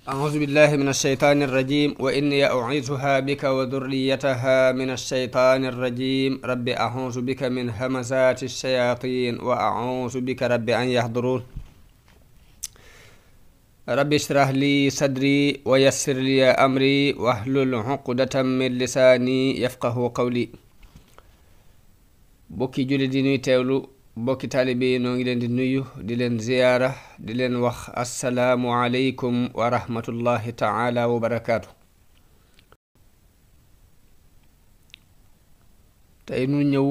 أعوذ بالله من الشيطان الرجيم وإني أعيذها بك وذريتها من الشيطان الرجيم رب أعوذ بك من همزات الشياطين وأعوذ بك رب أن يحضرون رب اشرح لي صدري ويسر لي أمري واحلل عقدة من لساني يفقه قولي bokki julli di nuy teewlu bokki taalibe yi noo ngi leen di nuyu di leen ziyaara di leen wax assalaamu aleykum wa rahmatullahi taala wa barakaatu. tey nu ñëw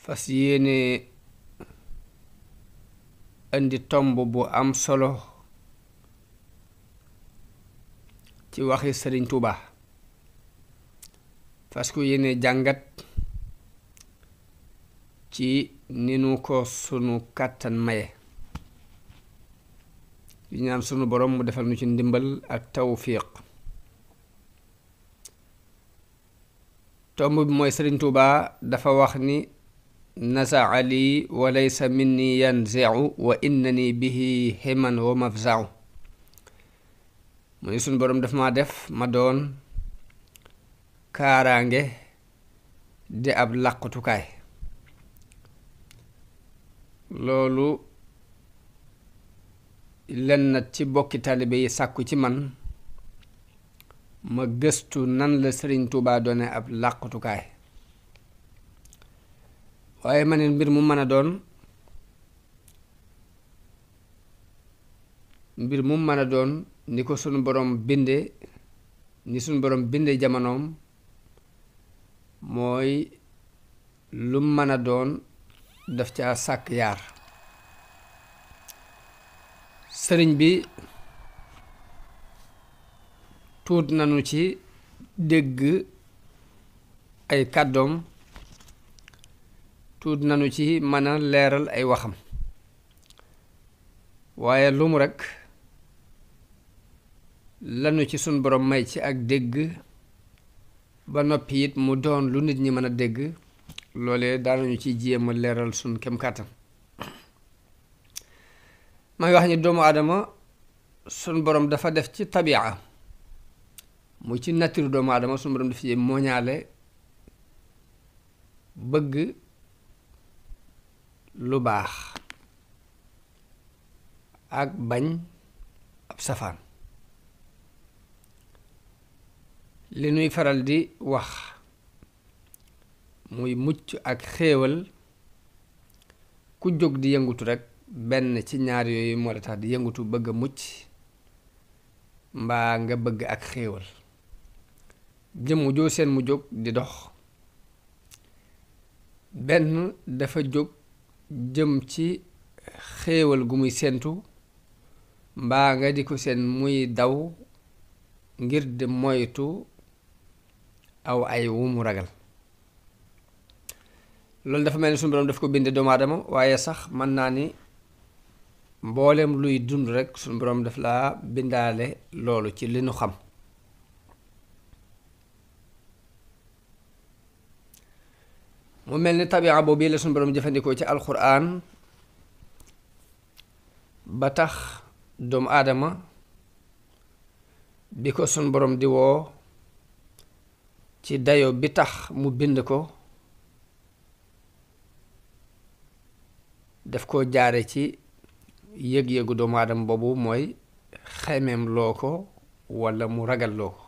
fas yéene andi tomb bu am solo ci waxi Sëriñ Tuubaa fas ku yéene jàngat ci ni nu ko sunu kàttan maye di ñaan sunu borom mu defal nu ci ndimbal ak tawfiq. tomb bi mooy Sëriñ Tuubaa dafa wax ni nasaa lii wa laysa minni yanzi'u wa innani bihi himan wa mafza'u mu ni sunu borom daf ma def ma doon kaaraange di ab làqutukaay. loolu lenn ci bokki taalibe yi sàkku ci man ma gëstu nan la Sëriñ Tuubaa doone ab làqutukaay. waaye ma ne mbir mu mën a doon ni ko sunu borom binde ni sunu borom binde jamonoom mooy lu mën a doon daf ca sàkk yaar. sëriñ bi tuut nanu ci dégg ay kàddoom tuut nanu ci mën a leeral ay waxam waaye lu mu rekk lanu ci sun borom may ci ak dégg ba noppi it mu doon lu nit ñi mën a dégg loolee daanañu ci jéem a leeral sun kem kàttan. may wax ni doomu aadama sun borom dafa def ci tabia mu ci nature doomu aadama sun borom daf ci mooñaale bëgg lu baax ak bañ ab safaan. li nuy faral di wax muy mucc ak xéewal ku jóg di yëngutu rekk benn ci ñaar yooyu moo la tax di yëngutu, bëgg a mucc mbaa nga bëgg ak xéewal. jëmm joo seen mu jóg di dox benn dafa jóg jëm ci xéewal gu muy séentu mbaa nga di ko seen muy daw ngir di moytu aw ay wu mu ragal. loolu dafa mel ni suñu borom daf ko binde doomu aadama waaye sax mën naa ni mboolem luy dund rekk suñu borom daf laa bindaale loolu ci li nu xam. mu mel ni tabia boobu la suñu borom jëfandikoo ci alxuraan ba tax doomu aadama bi ko suñu borom di woo ci dayo bi tax mu bind ko daf ko jaare ci yëg-yëgu doomu aadama boobu mooy xemeem loo ko walla mu ragal loo ko.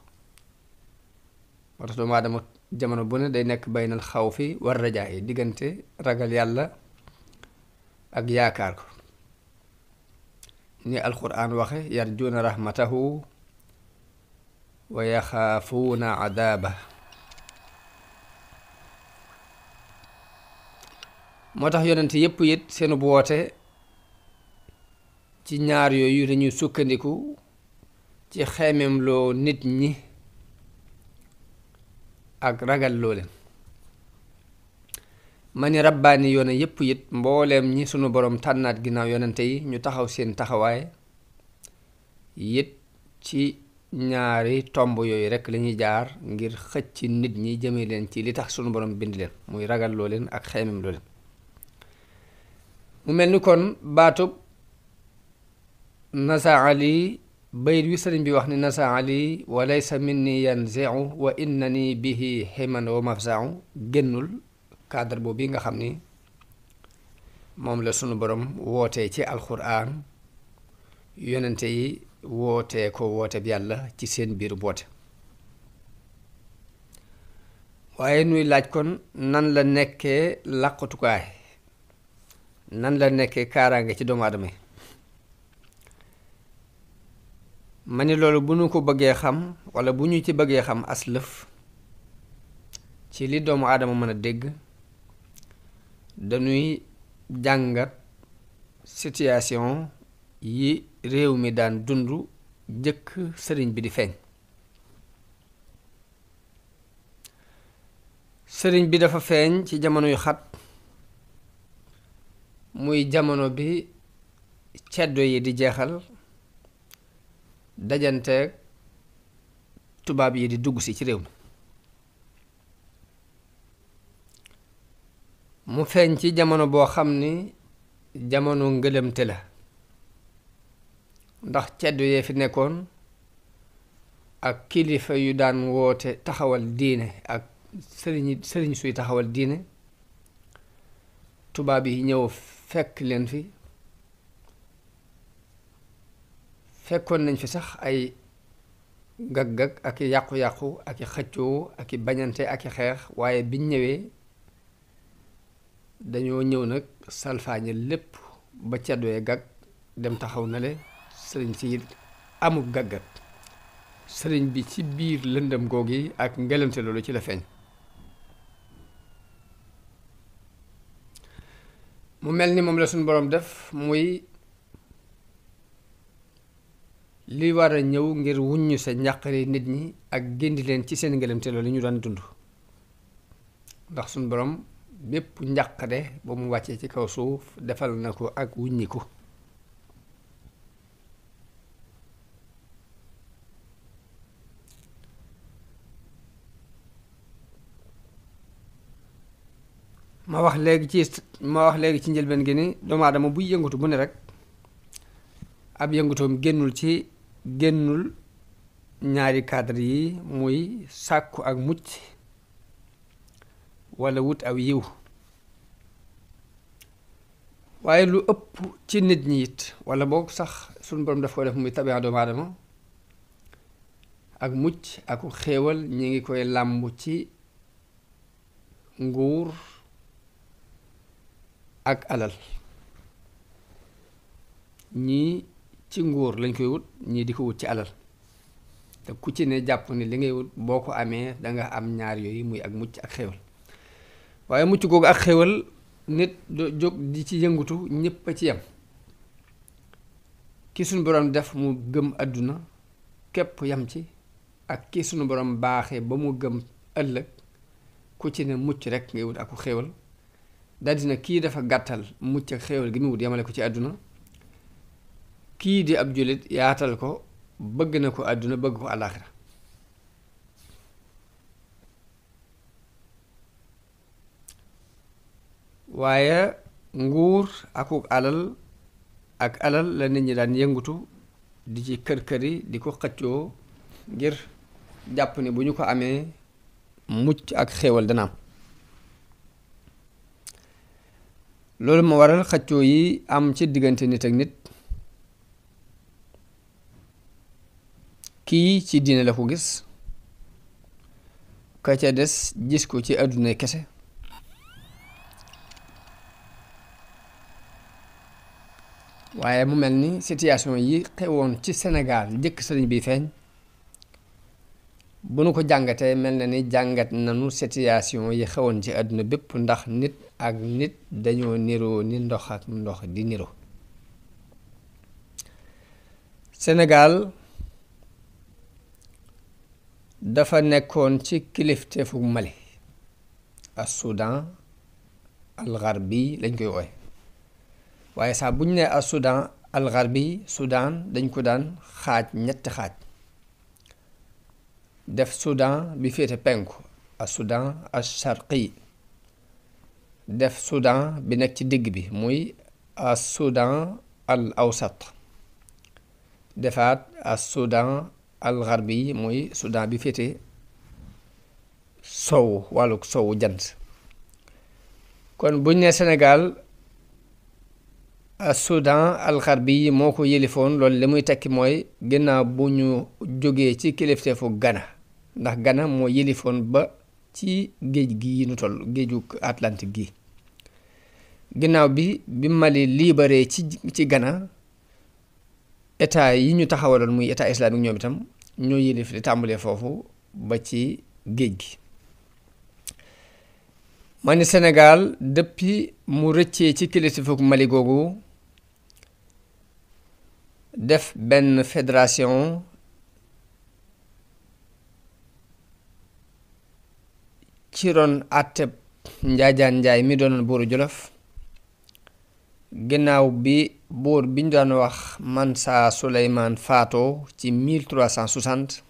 moo tax doomu aadama jamono bu ne day nekk baynal xawfi war rajaa yi diggante ragal yàlla ak yaakaar ko ni alxuraan waxe yarjuuna rahmatahu wa yaxaafuuna adaaba. moo tax yonent yépp it seenu bu woote ci ñaar yooyu dañuy sukkandiku ci xemeem loo nit ñi ak ragal loo leen. ma ni rabbaani yoone yépp it mbooleem ñi sunu boroom tànnaat ginnaaw yonente yi ñu taxaw seen taxawaay it ci ñaari tomb yooyu rekk lañuy jaar ngir xëcc nit ñi jëme leen ci li tax sunu boroom bind leen muy ragal loo leen ak xeemem loo leen. mu mel ni kon baatub nasaa lii bayit wi sëriñ bi wax ni nasaa lii wa laysa minni yanziu wa innani bihi himan wa mafzau génnul cadre boobu bi nga xam ni moom la sunu borom wootee ci alxuraan yonente yi wootee ko woote bi yàlla ci seen biir boote waaye nuy laaj kon nan la nekkee làqatukaay nan la nekkee kaaraange ci doomu aadama yi ma ni loolu bu ñu ko bëggee xam walla bu ñu ci bëggee xam aslëf ci li doomu aadama mën a dégg dañuy jàngat situation yi réew mi daan dund jëkk sëriñ bi di feeñ sëriñ bi dafa feeñ ci jamono yu xat muy jamono bi ceddo yi di jeexal dajanteeg tubaab yi di dugg si ci réew mi mu feeñ ci jamono boo xam ni jamono ngëlëmte la ndax ceddo yee fi nekkoon ak kilifa yu daan woote taxawal diine ak sëriñ suy taxawal diine tubaab yi ñëw fekk leen fi fekkoon nañ fi sax ay gag-gag ak i yàqu-yàqu ak i xëccoo ak i bañante ak i xeex waaye biñ ñëwee dañoo ñëw nag salfaañe lépp ba ceddoyee gag dem taxaw na le sëriñ si amul gag-gag sëriñ bi ci biir lëndëm googi ak ngelamte loolu ci la feeñ mu mel ni moom la suñu boroom def muy li war a ñëw ngir wuññu sa njàqare nit ñi ak géndi leen ci seen ngelamte loolu ñu daan dund ndax suñu boroom bépp njàqare ba mu wàccee ci kaw suuf defal na ko ak wuññiku ma wax léegi ci njëlbeen gi ni doomu aadama buy yëngatu bu ne rek ab yëngatoom génnul ñaari cadre yi muy sàkku ak mucc walla wut aw yiw waaye lu ëpp ci nit ñi it walla boog sax suñu borom daf ko def muy tabiya doomu aadama ak mucc ak xéewal ñi ngi koy làmb ci nguur ak alal ñii ci nguur lañ koy wut ñii di ko wut ci alal te ku ci ne jàpp ni li ngay wut boo ko amee danga am ñaar yooyu muy ak mucc ak xéwal waaye mucc googu ak xéwal nit do jóg di ci yëngutu ñépp a ci yem ki suñu borom def mu gëm àdduna képp yam ci ak ki suñu borom baaxee ba mu gëm ëllëg ku ci ne mucc rek ngay wut ak xéwal daldi na kii dafa gàttal mucc ak xéewal gi mu wut yamale ko ci àdduna kii di ab jullit yaatal ko bëgg na ko àdduna bëgg ko àllaaxira waaye nguur ak alal la nit ñi daan yëngutu di ci kër-këri di ko xëccoo ngir jàpp ne bu ñu ko amee mucc ak xéewal dana am loolu ma waral xëccoo yi am ci diggante nit ak nit kii ci diine la ko gis ka ca des gis ko ci àdduna kese waaye mu mel ni situation yi xewoon ci Sénégal jëkk sëriñ bi feeñ bu nu ko jàngatee mel na ni jàngat nanu situation yi xewoon ci àdduna bépp ndax nit ak nit dañoo niroo ni ndox ak ndox di niroo Sénégal dafa nekkoon ci kilifteefu Mali ak Soudan al Gharbi lañ koy wooye waaye saa bu ñu nee ak Soudan al Gharbi Soudan dañ ko daan xaaj ñetti xaaj def Soudan bi féete penku ak Soudan al Sharqi def Soudan bi nekk ci digg bi muy as Soudan al awsat defaat as Soudan al gharbi mooy Soudan bi féete sowu wàlluk sowu jant. kon buñ ne Sénégal as Soudan al gharbi moo ko yëlifoon loolu li muy tekki mooy ginnaaw bu ñu jógee ci kilifteefu Ghana, ndax Ghana moo yëlifoon ba ci géej gi nu toll géeju Atlantique gi. ginnaaw bi Mali libéré ci Ghana, état yi ñu taxawaloon muy état islamique ñoom itam ñoo yëlif li tàmbalee foofu ba ci géej gi. ma ni Sénégal depuis mu rëccee ci kilifteefu Mali googu def benn fédération ci ron àtteb Njaajaan Njaay mi doonoon buuru Jolof, ginnaaw bi buur bi ñu daan wax Mansa Souleymane faatoo ci 1360.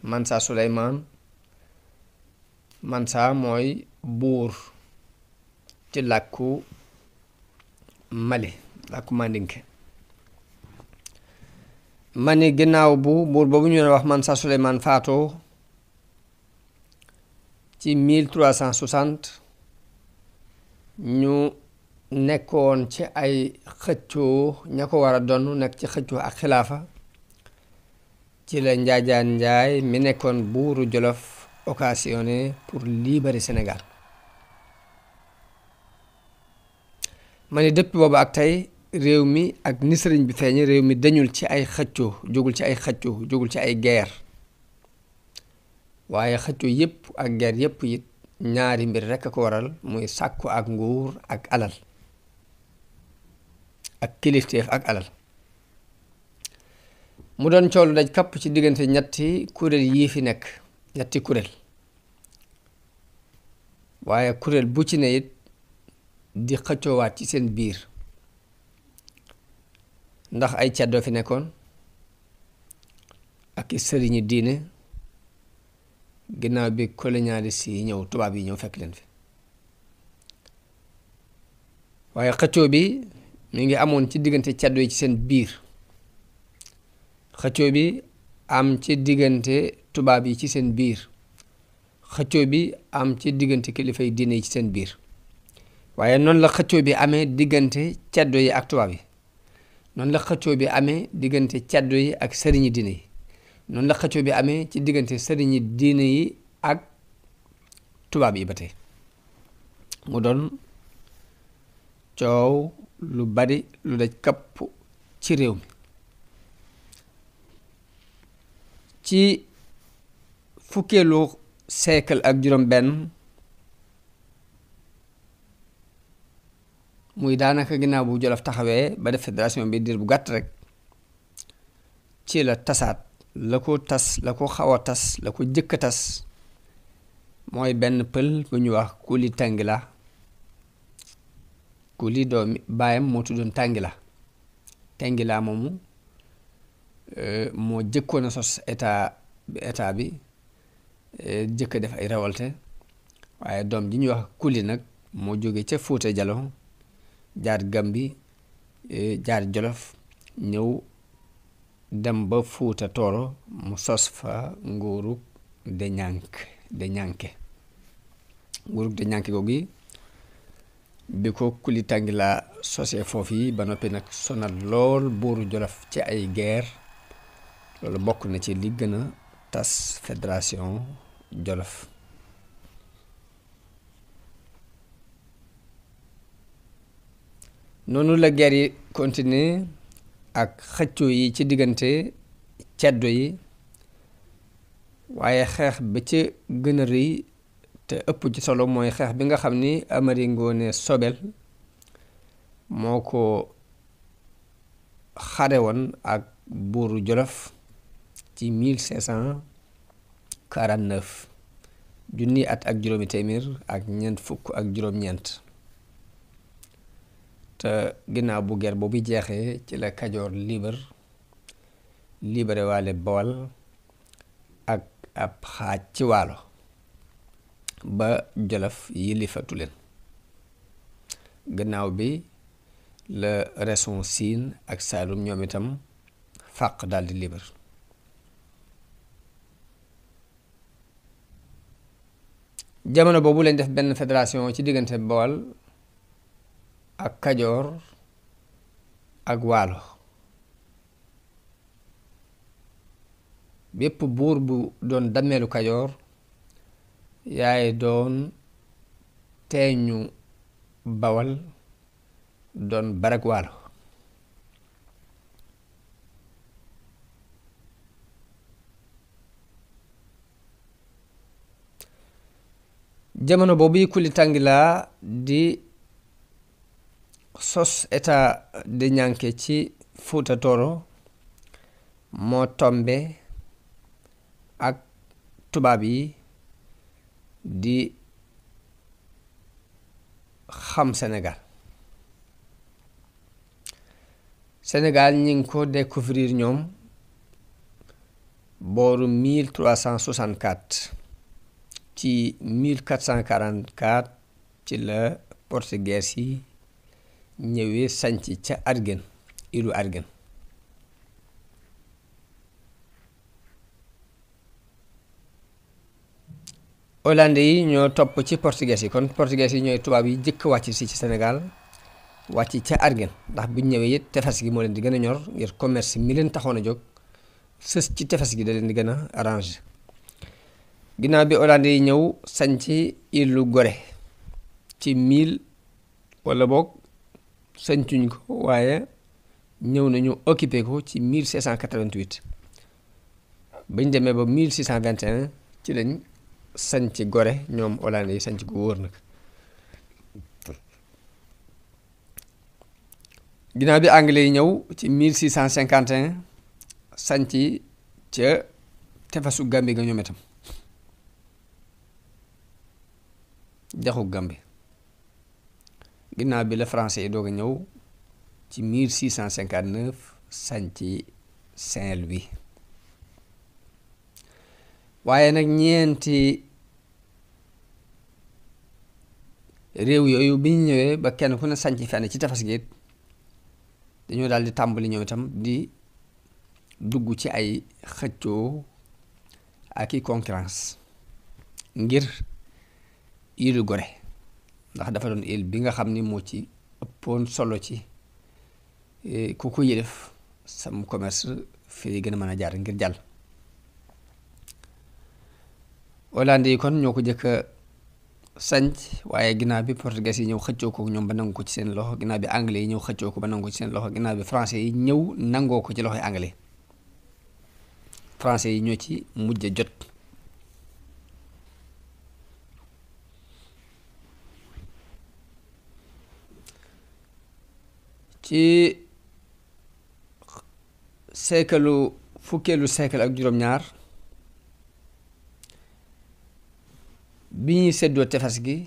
Mansa Souleymane, Mansa mooy buur ci làkku Mali, làkku Mandinke. ma ni ginnaaw bu buur boobu ñu daan wax Mansa Souleymane faatoo ci 1360, ñu nekkoon ci ay xëccoo ña ko war a donn nekk ci xëccoo ak xilaafa, ci la Njaajaan Njaay mi nekkoon buuru Jolof occasionné pour libérer Sénégal. ma ni depuis boobu ak tey réew mi ak ni sëriñ bi feeñe réew mi dañul ci ay xëccoo, jógul ci ay xëccoo, jógul ci ay guerre, waaye xëccoo yépp ak guerre yépp it ñaari mbir rekk a ko waral, muy sàkku ak nguur ak alal ak kilifteef ak alal. mu doon coolu daj kapp ci diggante ñetti kuréel yii fi nekk, ñetti kuréel, waaye kuréel bu ci ne it di xëccoowaat ci seen biir, ndax ay caddoo fi nekkoon ak i sëriñi diine ginnaaw bi colonialiste yi ñëw, tubaab yi ñëw fekk leen fi. waaye xëccoo bi mi ngi amoon ci diggante caddo yi ci seen biir, xëccoo bi am ci diggante tubaab yi ci seen biir, xëccoo bi am ci diggante kilifay diine yi ci seen biir. waaye noonu la xëccoo bi amee diggante caddo yi ak tubaab yi, noonu la xëccoo bi amee diggante caddo yi ak sëriñi diine yi, noonu la xëccoo bi amee ci diggante sëriñi diine yi ak tubaab yi ba tey. mu doon coow lu bari lu daj kapp ci réew mi. ci fukkeelu siècle ak juróom benn, muy daanaka ginnaaw bu Jolof taxawee ba def fédération bi diir bu gàtt rek, ci la tasaat la ko xaw a tas, la ko jëkk a tas mooy benn pël bu ñu wax Kuli Tangila. Kuli doomi baayam moo tuddoon Tangila moomu moo jëkkoon a sos état bi, jëkk a def ay révolte, waaye doom ji ñuy wax Kuli nag moo jóge ca Fuuta Jalon jaar Gambi, jaar Jolof, ñëw dem ba Fuuta Tooro, mu sos fa nguurug Deñanke. nguurug Deñanke googu bi ko Kuli Tangila sosee foofu yi ba noppi nag sonal lool buuru Jolof ci ay guerre, loolu bokk na ci li gën a tas fédération Jolof. noonu la guerre yi continuer ak xëccoo yi ci diggante ceddo yi, waaye xeex ba ci gën a rëy te ëpp ci solo mooy xeex bi nga xam ni Amari Ngoone Sobel moo ko xare woon ak buuru Jolof ci 1549, junni at ak juróomi téeméer ak ñeent fukk ak juróom-ñeent. te ginnaaw bu guerre boobu jeexee ci la Kajoor libéré waale Bawal ak ab xaaj ci Waalo ba Jolof yilifatu leen. gannaaw bi la région Siin ak Saalum ñoom itam fàq daldi libre. jamono boobu lañ def benn fédération ci diggante Bawol ak Kajoor ak Waalo. bépp buur bu doon dammeelu Kajoor yaay doon teeñu Bawol doon barag Waalo. jamono boobu Kuli Tangila di sos état de Ñanke ci Fuuta Tooro moo tombe ak tubaab yi di xam Sénégal ñi ngi ko découvrir ñoom booru 1364 ci 1444 ci la portugais yi ñëwee sanc ca Argen ilu Argen. hollandais yi ñoo topp ci portugais yi kon portugais yi ñooy tubaab yi jëkk wàcc si ci Sénégal wàcc ca Argen ndax buñ ñëwee it tefes gi moo leen di gën a ñor ngir commerce mi leen taxoon a jóg sës ci tefes gi da leen di gën a arrangé. ginnaaw bi hollandais yi ñëw sanc ilu Gorée ci 1000 wala boog sancuñ ko waaye ñëw nañu occupé ko ci 1688 bañ demee ba 1621 ci lañ sanc Gorée ñoom hollandais yi sanc ko wóor nag. ginnaaw bi anglais yi ñëw ci 1651 sanc ca tefesu Gambie ga ñoom itam jaxu Gambie. ginnaaw bi la français yi doog a ñëw ci 1659 sanc Saint-Louis. waaye nag ñeenti réew yooyu bi ñu ñëwee ba kenn ku ne sanc fenn ci tefes gi dañoo daal di tàmbali ñoom itam di dugg ci ay xëccoo ak i concurrence ngir ilu Gorée ndax dafa doon île bi nga xam ni moo ci ëppoon solo ci ku ko yëlef sam commerce fii gën a mën a jaar ngir jàll. hollandais yi kon ñoo ko jëkk a sanc waaye ginnaaw bi portugais yi ñëw xëccoo ko ñoom ba nangu ko ci seen loxo ginnaaw bi anglais yi ñëw xëccoo ko ba nangu ko ci seen loxo ginnaaw bi français yi ñëw nangoo ko ci loxoy anglais. français yi ñoo ci mujj a jot. ci fukkeelu siècle ak juróom-ñaar bi ñuy seddoo tefes gi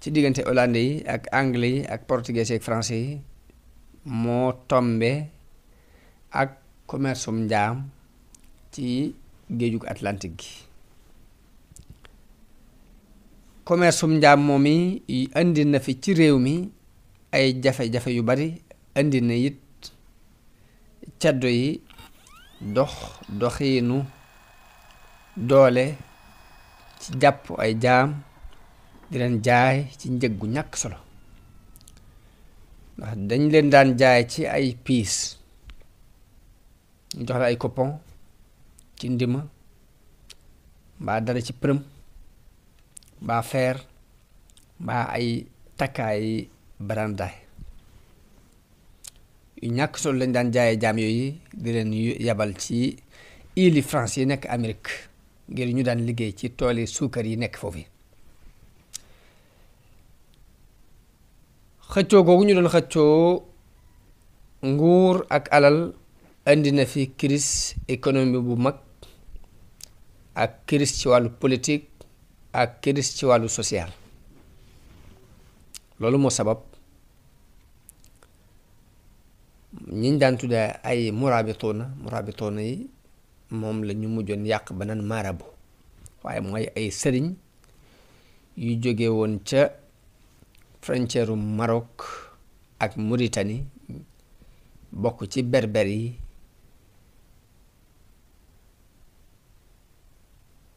ci diggante hollandais yi ak anglais yi ak portugais yi ak français yi moo tombe ak commerce njaam ci géejug Atlantique gi. commerce njaam moom yi indi na fi ci réew mi ay jafe-jafe yu bari, indi na it caddo yi doxiinu doole ci jàpp ay jaam di leen jaay ci njëg gu ñàkk solo ndax dañ leen daan jaay ci ay piis ñu jox la ay coupon ci ndima mbaa dara ci përëm mbaa feer mbaa ay takkaay barandaay yu ñàkk solo lañ daan jaayee jaam yooyu di leen yabal ci îles France yi nekk Amérique ngir ñu daan liggéey ci tooli suukar yi nekk foofu. xëccoo googu ñu doon xëccoo nguur ak alal indi na fi crise économique bu mag ak crise ci wàllu politique ak crise ci wàllu social. loolu moo sabab ñiñ daan tuddee ay murabitoona yi moom la ñu mujjoon yàq ba naan marabu waaye mooy ay sëriñ yu jóge woon ca frontière Maroc ak Mauritanie bokk ci berber yi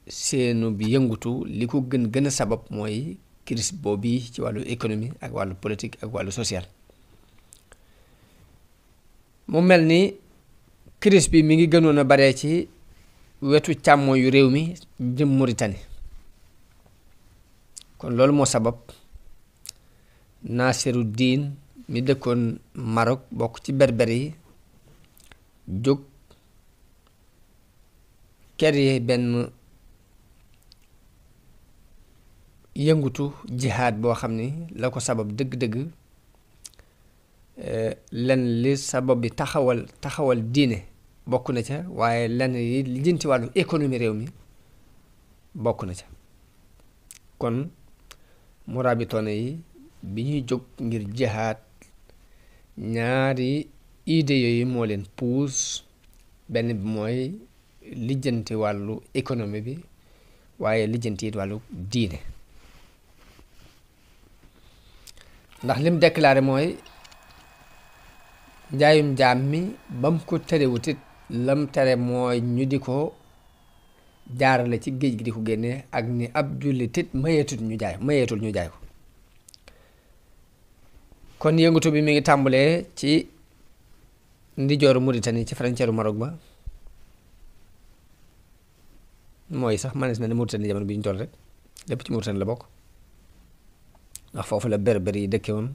seenu bi yëngutu li ko gën a sabab mooy crise boobu ci wàllu économie ak wàllu politique ak wàllu social. mu mel ni crise bi mi ngi gënoon a baree ci wetu càmmo yu réew mi jëm Mauritanie kon loolu moo sabab Nasiruddin mi dëkkoon Maroc bokk ci berber yi jóg créer benn yëngutu jihaad boo xam ni la ko sabab dëgg-dëgg lenn li sabab bi taxawal diine bokk na ca waaye lenn yi lijjanti wàllu économie réew mi bokk na ca kon murabitoona yi bi ñuy jóg ngir jihaad ñaari idée yooyu moo leen puus benn bi mooy lijjanti wàllu économie bi waaye lijjanti it wàllu diine ndax lim déclaré mooy njaayum jaam mi bam ko terewut it lam tere mooy ñu di ko jaarale ci géej gi di ko génnee ak ni ab jullit it mayeetul ñu jaay ko kon yëngatu bi mi ngi tàmbalee ci ndijooru Mauritanie ci frontière Maroc ba mooy sax manees na ne Mauritanie jamono bi ñu toll rek lépp ci Mauritanie la bokk ndax foofu la berber yi dëkke woon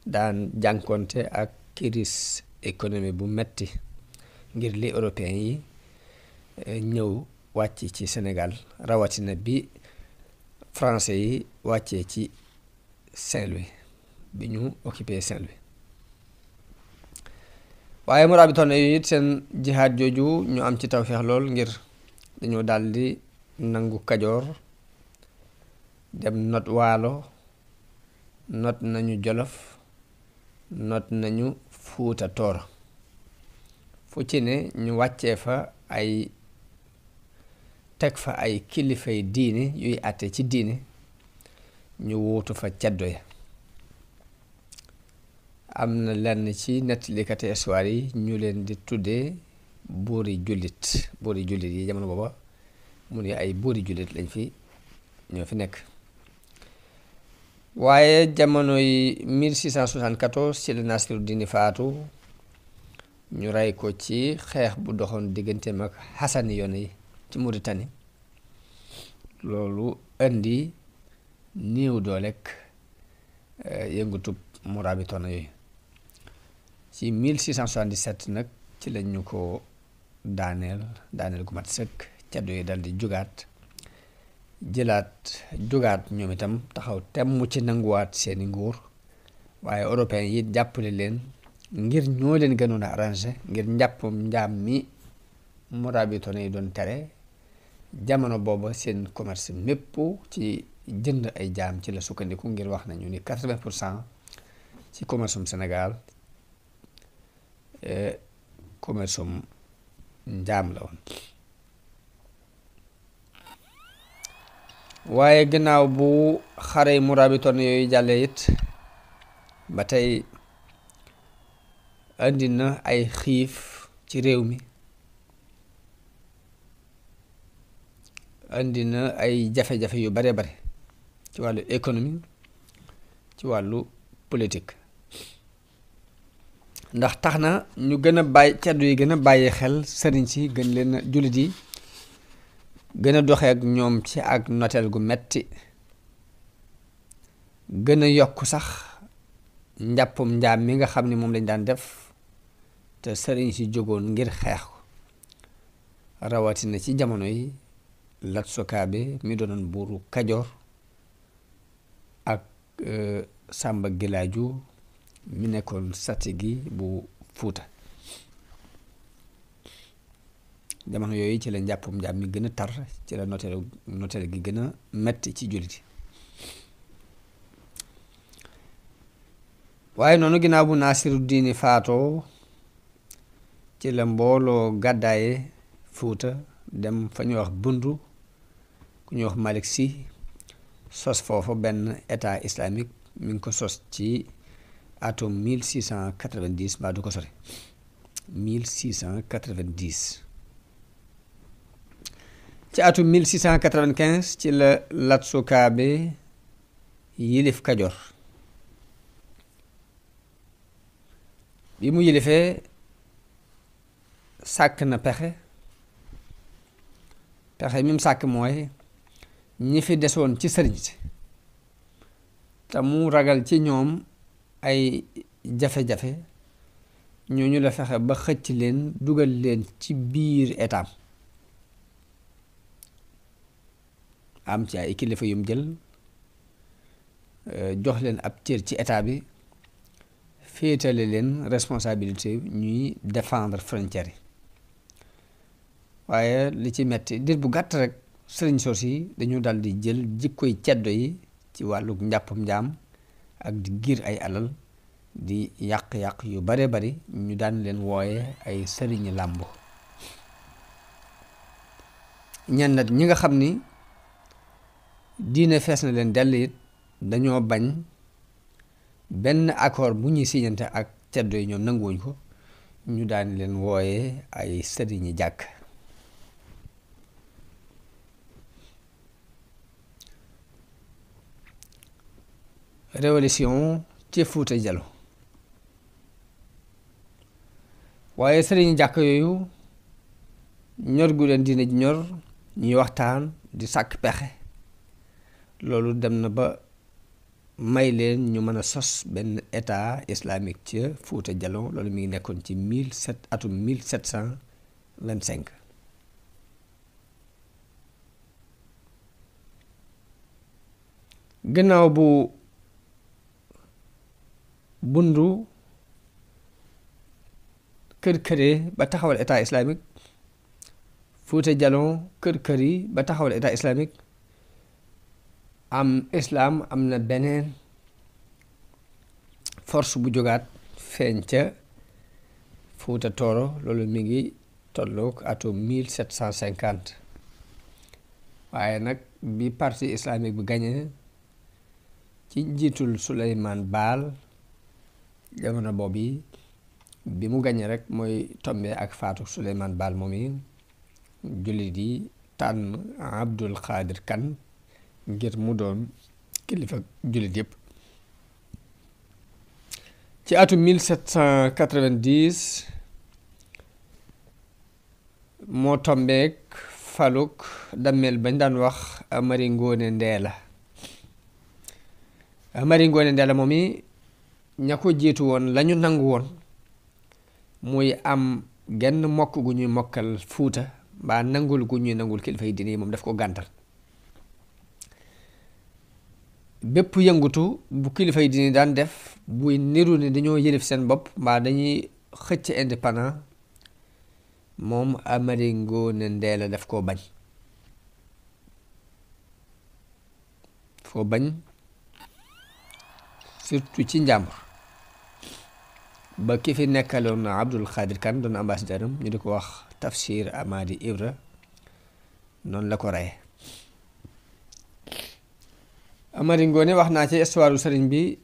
daan jànkonte ak crise économie bu metti ngir li européen yi ñëw wàcc ci Sénégal rawatina bi français yi wàccee ci Saint-Louis bi ñu occupé Saint-Louis waaye murabitoon yu it seen jihaad jooju ñu am ci tawfeex lool ngir dañoo daldi nangu Kajoor dem not Waalo not nañu Jolof not nañu Fuuta Tooro fu ci ne ñu wàccee fa ay teg fa ay kilifay diine yuy àtte ci diine ñu wuutu fa ceddo ya am na lenn ci nettalikati histoire yi ñu leen di tuddee buuri jullit yi jamono booba mu ne ay buuri jullit lañ fi ñoo fi nekk waaye jamono yi 1674 ci la Nasiruddin faatu ñu rey ko ci xeex bu doxoon digganteem ak Hassani yoon yi ci Mauritanie loolu indi néew doolek yëngutub murabitoona yooyu ci 1677 nag ci lañ ñu ko daaneel gu mat sëkk caddo yi dal di jugaat jugaat ñoom itam taxaw temm ci nanguwaat seeni nguur waaye européen yi jàppale leen ngir ñoo leen gënoon a arrangé ngir njàppum njaam mi murabitoona yi doon tere jamono booba seen commerce mépp ci jënd ay jaam ci la sukkandiku ngir wax nañu ni 80% ci commerce Sénégal commerce njaam la woon waaye gannaaw bu xare murabitoon yooyu jàllee it ba tey andi na ay xiif ci réew mi andi na ay jafe-jafe yu bare ci wàllu économie ci wàllu politique ndax tax na ñu gën a bàyyi caddu yi gën a bàyyi xel sëriñ si gën leen a jullit yi gën a doxee ak ñoom ci ak noteel gu metti gën a yokk sax njàppum njaam mi nga xam ne moom lañ daan def te sëriñ si jógoon ngir xeex ko rawatina ci jamono yi Lat Sukaabe mi doonoon buuru Kajoor ak Sàmba Gilaaju mi nekkoon Satigi bu Fuuta jamono yooyu ci la njàppum njaam mi gën a tar ci la noteel gi gën a metti ci jullit yi waaye noonu ginnaaw bu Nasiruddin faatoo ci la mbooloo gàddaaye Fuuta dem fa ñuy wax Bundu ku ñuy wax Malik Si sos foofu benn état islamique mi ngi ko sos ci atum 1690 mbaa du ko sori 1690. ci atum 1695 ci la Lat Sukaabe yilif Kajoor. bi mu yilifee sàkk na pexe mi mu sàkk mooy ñi fi desoon ci sëriñ si te mu ragal ci ñoom ay jafe-jafe ñooñu la fexe ba xëcc leen dugal leen ci biir état am ci ay kilifa yum jël jox leen ab cër ci état bi, féetale leen responsabilité ñuy défendre frontière yi. waaye li ci metti dir bu gàtt rek sëriñ soos yi dañu dal di jël jikkoy ceddo yi ci wàllu njàppam njaam ak di giir ay alal di yàq-yàq yu bare bari, ñu daan leen wooye ay sëriñi làmbu. ñenn nag ñi nga xam ni diine fees na leen dell it dañoo bañ benn accord bu ñuy siñante ak ceddo yi, ñoom nanguwuñ ko, ñu daan leen wooye ay sëriñi jàkk. révolution ci Fuuta Jallo. waaye sëriñi jàkk yooyu ñor gu leen diine ji ñor, ñuy waxtaan di sàkk pexe, loolu dem na ba may leen ñu mën a sos benn état islamique ca Fuuta Jallo. loolu mi ngi nekkoon ci atum 1725. gannaaw bu bundu kër-këree ba taxawal état islamique, Fuuta Jallo kër-kër yi ba taxawal état islamique, islam am na beneen force bu jógaat feeñ ca Fuuta Tooro. loolu mi ngi tolloog atum 1750. waaye nag bi parti islamique bi gañe ci njiitul Suleymaan Baal, jamono boobu yi bi mu gañe rek mooy tombe ak faatu Suleymaan Baal moom yi, jullit yi tànn Abdul Xaadir Kan ngir mu doon kilifa jullit yépp. ci atum 1790 moo tombeek faluk dammeel bañ daan wax Amari Ngoone Ndeela. Amari Ngoone Ndeela moom yi ña ko jiitu woon lañu nangu woon muy am genn mokk gu ñuy mokkal Fuuta mbaa nangul gu ñuy nangul kilifa yi diine yi, moom daf ko gàntal. bépp yëngutu bu kilifa yi diine daan def buy niru ni dañoo yëlif seen bopp mbaa dañuy xëcc indépendant, moom Amari Ngoone Ndeela daf koo bañ. surtout ci njàmbur. ba ki fi nekkaloon Abdul Xaadir Kan doon ambassadeur am, ñu di ko wax Tafsir Amadi Ibra, noonu la ko reye. Amari Ngoone wax naa ci histoire sëriñ bi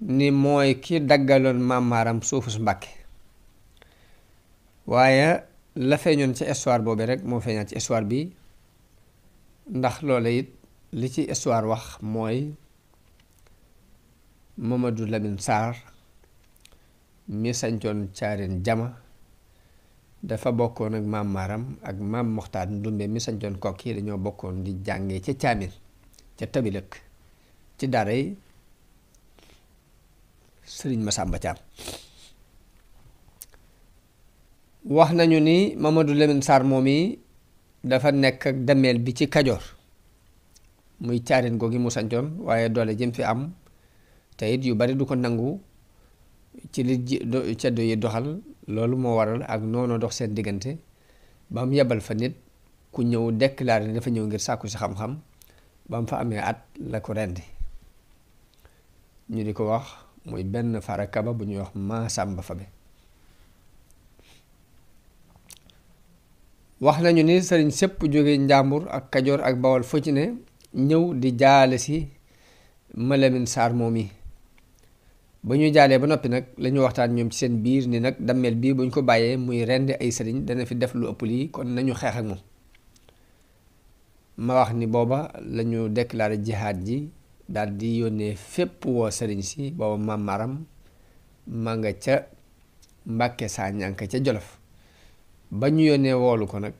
ni mooy ki daggaloon Maam Maaram suufu su Mbàkke. waaye la feeñoon ci histoire boobu rek moo feeñaat ci histoire bi, ndax loola it li ci histoire wax mooy Mamadou Lamine Sarr mi sañcoon Caareen Jama dafa bokkoon ak Maam Maaram ak Maam Moxtaar Ndumbe mi sañcoon Kokki, dañoo bokkoon di jàngee ca Caamin ca Tabilëk ci daaray Sëriñ Masamba Caam. wax nañu ni Mamadou Lamine Sarr moom yi dafa nekk ak dameel bi ci Kajoor, muy Caareen googi mu sañcoon, waaye doole jëm fi am te it yu bari du ko nangu ci li ceddo yi doxal. loolu moo waral ak noonu dox seen diggante ba mu yebal fa nit ku ñëw déclaré ne dafa ñëw ngir sàkku si xam-xam. ba mu fa amee at la ko rendi, ñu di ko wax muy benn farakaba bu ñuy wax Maasamba Fabe. wax nañu ni sëriñ sépp jóge Njàmbur ak Kajoor ak Bawol fu ci ne ñëw di jaale si Malamine Sarr moom yi. ba ñu jaalee ba noppi nag la ñu waxtaan ñoom ci seen biir ni nag dammeel bii buñ ko bàyyee muy rendi ay sëriñ dana fi def lu ëpp lii kon nañu xeex ak moom. ma wax ni booba lañu déclaré jihaad ji daal di yónnee fépp woo sëriñ si booba Maam Maram ma nga ca Mbàkke Sañanka ca Jolof ba ñu yónnee woolu ko nag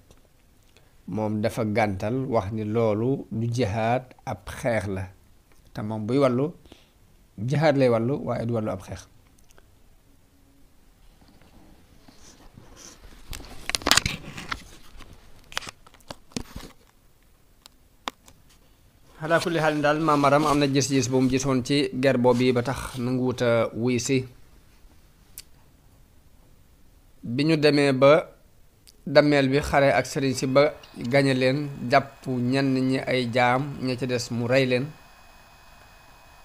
moom dafa gàntal wax ni loolu du jihaad ab xeex la te moom buy wàllu jihaad lay wàllu waaye du wàllu ab xeex. xalaa kulli xaalin daal Maam Maram am na gis-gis bu mu gisoon ci ger boobu ba tax nanguwut a wuy si. bi ñu demee ba dammeel bi xare ak sëriñ si ba gañe leen jàpp ñenn ñi ay jaam ña ca des mu rey leen.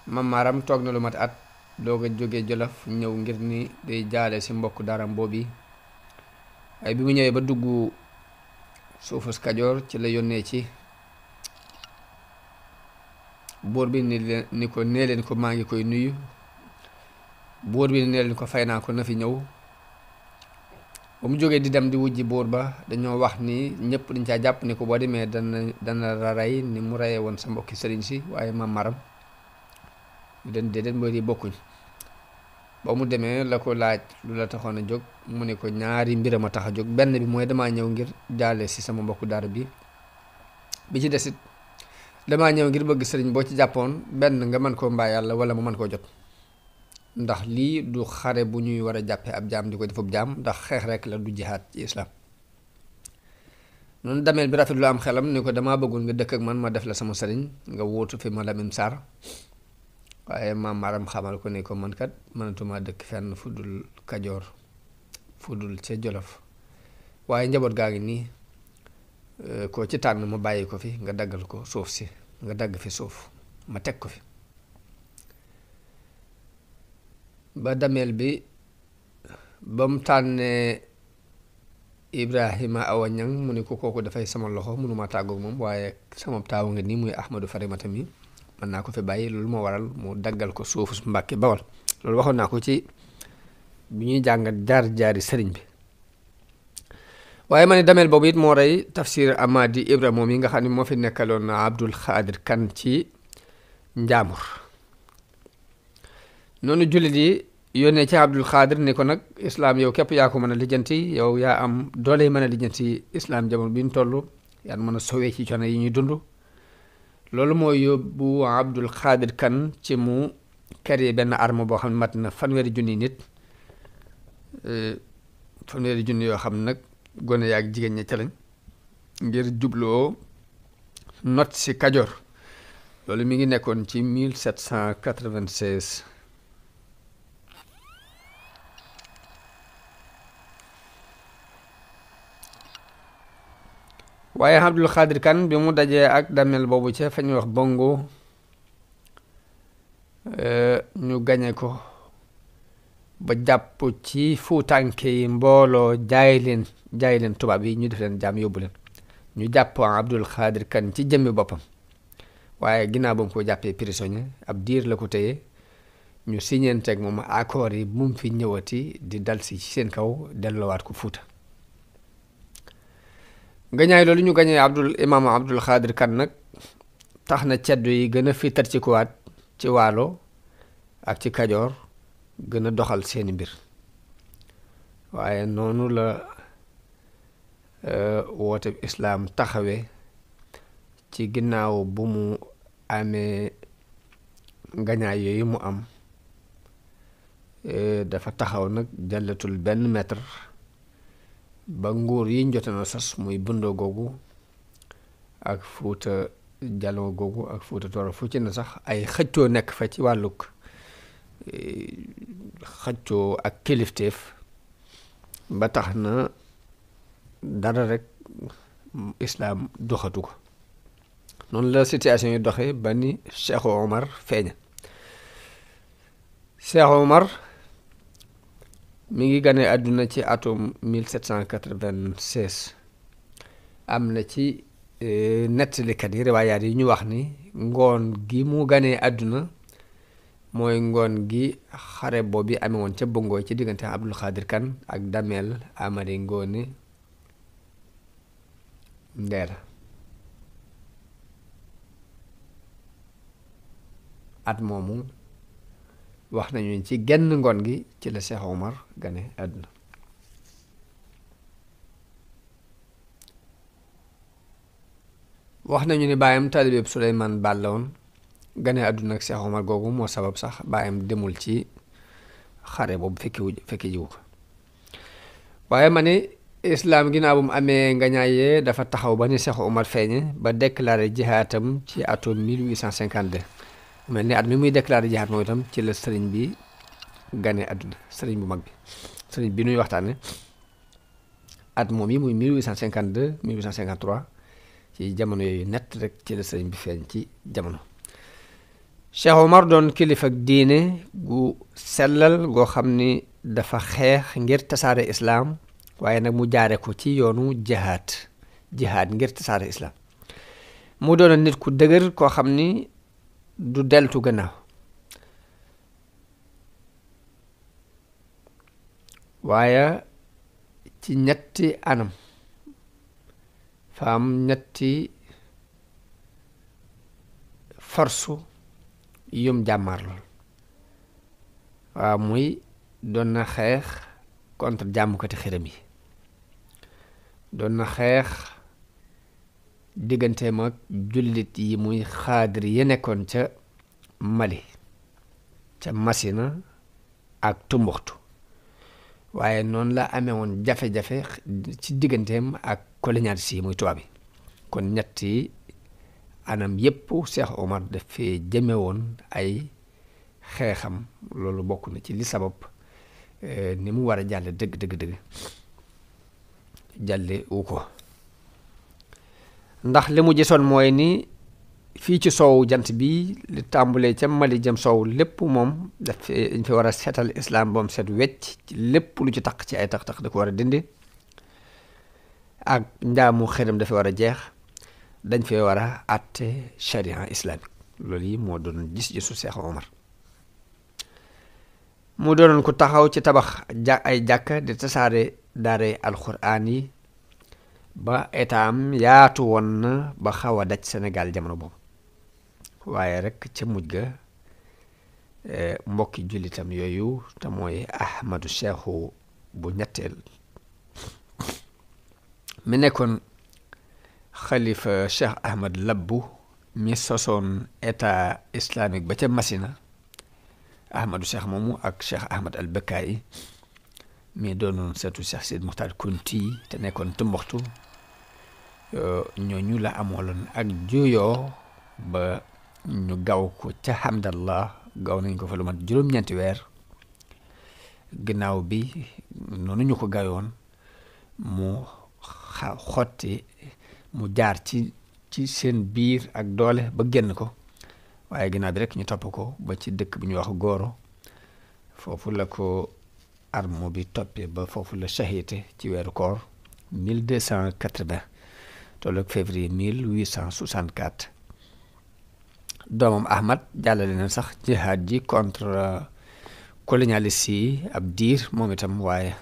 Maam Maram toog na lu mat at doog a jóge Jolof ñëw ngir ni day jaale si mbokk daram boobu ay bi mu ñëwee ba dugg suufus Kajoor ci la yónnee ci buur bi ni ko nee leen ko maa ngi koy nuyu. buur bi nee leen ko fay naa ko na fi ñëw. ba mu jógee di dem di wujji buur ba dañoo wax ni ñëpp dañ caa jàpp ni ko boo demee dana la rey ni mu reyee woon sa mbokki sëriñ si waaye Maam Maram ñu den déedéet mbir yi bokkuñ. ba mu demee la ko laaj lu la taxoon a jóg mu ne ko ñaari mbiram a tax a jóg benn bi mooy damaa ñëw ngir jaale si sama mbokku daara bi ci desit damaa ñëw ngir bëgg sëriñ boo ci jàppoon benn nga mën koo mbaa yàlla wala mu mën koo jot ndax lii du xare bu ñuy war a jàppee ab jaam di ko defub jaam ndax xeex rek la du jihaad ci islaam. noonu dameel bi rafet lu am xelam ni ko damaa bëggoon nga dëkk ak man ma def la sama sëriñ nga wóotu fi ma Lamin Sarr waaye Maam Maram xamal ko ni ko man kat mënatuma dëkk fenn fu dul Kajoor fu dul ca Jolof waaye njaboot gaa ngi nii koo ci tànn ma bàyyi ko fi nga daggal ko suuf si nga dagg fi suuf ma teg ko fi. ba dameel bi ba mu tànnee Ibrahima Awa Ñang mu ne ko kooku dafay sama loxo mënuma tàggoog moom waaye sama taawu nga nii muy Ahmadou Farimata mi mën naa ko fi bàyyi loolu moo waral mu daggal ko suufu Mbàkke Bawol loolu waxoon naa ko ci bi ñuy jàngat jaar-jaari sëriñ bi. waaye ma ne dameel boobu it moo rey Tafsir Amady Ibra moom yi nga xam ne moo fi nekkaloon Abdul Xaadir Kan ci Njaamur. noonu jullit yi yónnee ci Abdul Xaadir ni ko nag islaam yow képp yaa ko mën a lijjanti yow yaa am doole mën a lijjanti islaam jamono bi ñu toll yaa mën a sowee ci coono yi ñuy dund. loolu mooy yóbbu Abdul Xaadir Kan ci mu créé benn arme boo xam ne mat na fanweeri junni nit fanweeri junni yoo xam ne nag gone yaa ak jigéen ña ca lañ ngir jubloo not si Kajoor loolu mi ngi nekkoon ci 1796. waaye Abdul Xaadir Kan bi mu dajee ak damel boobu ca fa ñuy wax Bongo ñu gañe ko ba jàpp ci fuutànke yi mbooloo jaay leen tubaab yi ñu def leen jaam yóbbu leen ñu jàpp Abdul Xaadir Kan ci jëmmi boppam waaye ginnaaw ba mu ko jàppee prisonnier ab diir la ko téye ñu siñeenteeg moom accord yi bu mu fi ñëwati di dal si ci seen kaw delloowaat ko Fuuta. gañaay loolu ñu gañee imaam Abdul Xaadir Kan nag tax na ceddo yi gën a fitar ci kuwaat ci Waalo ak ci Kajoor gën a doxal seeni mbir waaye noonu la woote islaam taxawe ci ginnaaw bu mu amee gañaay yooyu mu am dafa taxaw nag jàllatul benn mètre ba nguur yi njote na sas muy Bundoo googu ak Fuuta Jaloo googu ak Fuuta Tooro fu ci na sax ay xëccoo nekk fa ci wàllug xëccoo ak kilifteef ba tax na dara rek islaam doxatu ko noonu la situation yi doxe ba ni Cheikh Omar feeña. Cheikh Omar mi ngi gane àdduna ci atum 1796 am na ci nettalikat yi riwaayaat yi ñu wax ni ngoon gi mu ganee àdduna mooy ngoon gi xare boobu amee woon ca Bongoy ci diggante Abdul Xaadir Kan ak Damel Amari Ngoone Ndeela at moomu wax nañu ci genn ngoon gi ci la Cheikh Omar gane àdduna wax nañu ni baayam taalibeeb Suleymaan Baal la woon gane àdduna ak Cheikh Omar googu moo sabab sax baayam demul ci xare boobu fekki jiwu ko waaye ma ne islaam ginnaaw bu mu amee ngañaayee dafa taxaw ba ni Cheikh Omar feeñe ba déclaré jihaatam ci atum 1852 mel ni at mi muy déclaré jihaat moom itam ci la sëriñ bi gane àdduna sëriñ bu mag bi sëriñ bi nuy waxtaane at moom yi muy 1852 1853 ci jamono yooyu nett rek ci la sëriñ bi feeñ ci jamono Cheikh Omar doon kilifa ak diine gu sellal goo xam ni dafa xeex ngir tasaare islaam waaye nag mu jaare ko ci yoonu jihaad ngir tasaare islaam mu doon nit ku dëgër koo xam ni du deltu gannaaw waaye ci ñetti anam fa am ñetti forsu yum jàmmaar lool waaw muy doon na xeex contre jàmmukati xiram yi doon na xeex digganteem ak jullit yi muy xaadir yi nekkoon ca Mali ca Masina ak Tumbuxtu waaye noonu la amee woon jafe-jafe ci digganteem ak colonialiste yi muy tubaab yi kon ñetti anam yépp Cheikh Omar dafee jëme woon ay xeexam loolu bokk na ci li sabab ni mu war a jàlle dëgg jàlle wu ko ndax li mu gisoon mooy ni fii ci soowu jant bi li tàmbulee ca Mali jëm soow lépp moom dañ fi war a seetal islam boom set wecc ci lépp lu ci taq ci ay taq-taq da ko war a dindi ak njaamu xëram dafa war a jeex dañ fee war a àtte charia islamique loolu yi moo doon gis-gisu Cheikh Omar mu doonoon ko taxaw ci tabax ay jàkka di tasaare daaray alxuraan yi ba état yaatu woon na ba xaw a daj Sénégal jamono boobu waaye rek ca mujj ga mbokki jullitam yooyu te mooy Ahmadu Cheikhu bu ñetteel mi nekkoon xalifa Cheikh Ahmad Labbu mi sosoon état islamique ba ca Masina Ahmadu Cheikh moomu ak Cheikh Ahmad al Bekkaay mi doonoon seetu Cheikh Sidi Muxtaar Kunti te nekkoon Tumbuxtu ñooñu la amooloon ak juyoo ba ñu gaw ko ca Hamdallah gaw nañ ko fa lu mat juróom-ñeenti weer ginnaaw bi noonu ñu ko gayoon mu xotti mu jaar ci seen biir ak doole ba génn ko waaye ginnaaw bi rek ñu topp ko ba ci dëkk bi ñuy wax Goro foofu la ko armo bi toppee ba foofu la shahite ci weeru koor 1280 tolloog février 1864 doomam Ahmad jàllale na sax jihaad ji contre colonialiste yi ab diir moom itam waaye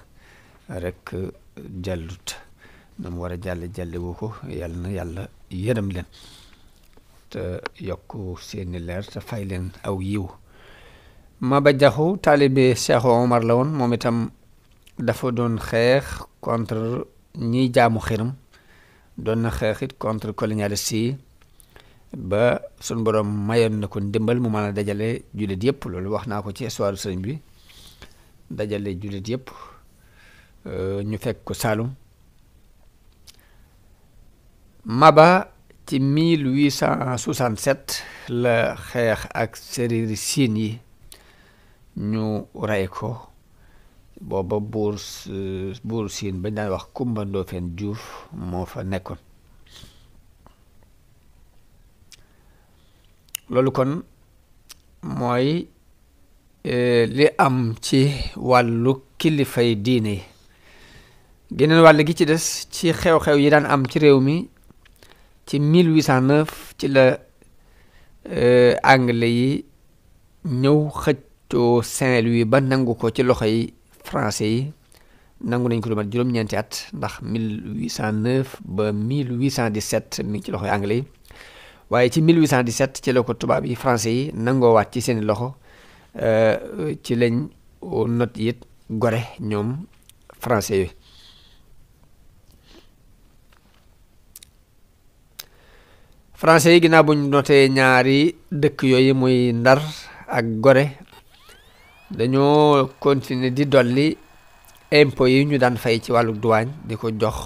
rek jàllut na mu war a jàlle wu ko yàlla na yàlla yërëm leen te yokk seeni leer te fay leen aw yiw Maba Jaxu taalibe Cheikh Omar la woon moom itam dafa doon xeex contre ñiy jaamu xiram doon na xeex it contre colonialiste yi ba sun borom mayoon na ko ndimbal mu mën a dajale jullit yëpp loolu wax naa ko ci histoire sëriñ bi dajale jullit yëpp ñu fekk ko Saalum Maba ci 1867 la xeex ak séréeri siin yi ñu rey ko booba buur siin bañ daan wax Kumba Ndoofeen Juuf moo fa nekkoon loolu kon mooy li am ci wàllu kilifay diine yi geneen wàll gi ci des ci xew-xew yi daan am ci réew mi ci 1809 ci la anglais yi ñëw xëccoo Saint-Louis ba nangu ko ci loxo yi français yi nangu nañ ko lu mat juróom-ñeenti at ndax 1809 ba 1817 mi ngi ci loxo yi anglais yi waaye ci 1817 ci la ko tubaab yi français yi nangoowaat ci seeni loxo ci lañ not it gore ñoom français yooyu. français yi ginnaaw buñ notee ñaari dëkk yooyu muy Ndar ak Gorée dañoo continuer di dolli impôts yi ñu daan fay ci wàllu douane di ko jox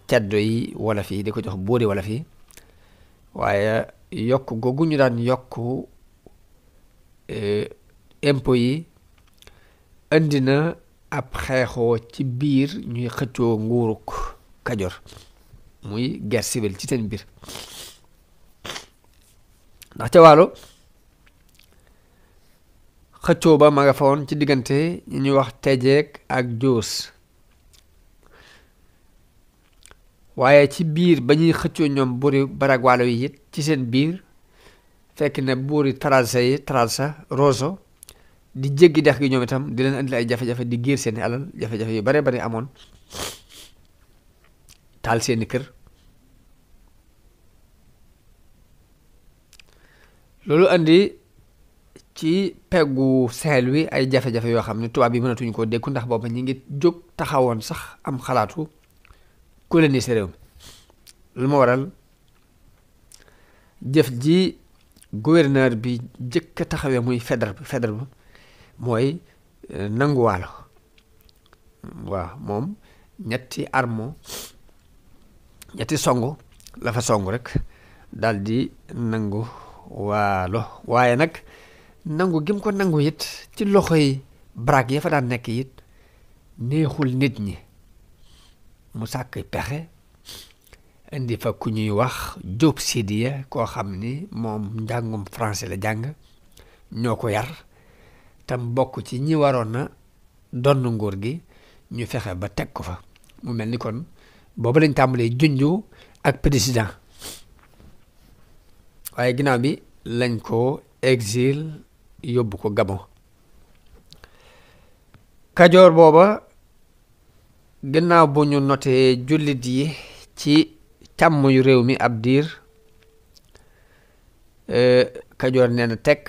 ceddo yi wolof yi di ko jox buuri wolof yi waaye yokk googu ñu daan yokk impôts yi indi na ab xeexoo ci biir ñuy xëccoo nguuruk Kajoor muy guerre civile ci seen biir ndax ca Waalo xëccoo ba ma nga fa woon ci diggante ñi ñuy wax Tejeek ak Joos waaye ci biir ba ñuy xëccoo ñoom buuri Barag Waalo yi it ci seen biir fekk ne buuri Trarza Rosso di jéggi dex gi ñoom itam di leen andil ay jafe-jafe di giir seeni alal jafe-jafe yu bare bari amoon taal seeni kër loolu andi ci peggu Saint-Louis ay jafe-jafe yoo xam ne tubaab yi mënatuñu koo dékku ndax booba ñi ngi jóg taxawoon sax am xalaatu coloniser réew mi lu ma waral jëf ji gouverneur bi jëkk a taxawee muy Faidherbe ba mooy nangu Waalo waaw moom ñetti songu la fa songu rek daal di nangu Waalo waaye nag nangu gim ko nangu it ci loxoy Brag ya fa daan nekk it neexul nit ñi mu sàkk pexe indi fa ku ñuy wax Jóob Sidiya koo xam ni moom njàngum français la jàng ñoo ko yar tam bokk ci ñi waroon na donn nguur gi ñu fexe ba teg ko fa mu mel ni kon boobu lañ tàmbalee junju ak président waaye ginnaaw bi lañ ko exil yóbbu ko Gabon Kajoor booba ginnaaw bu ñu notee jullit yi ci càmm yu réew mi ab diir Kajoor nee na tekk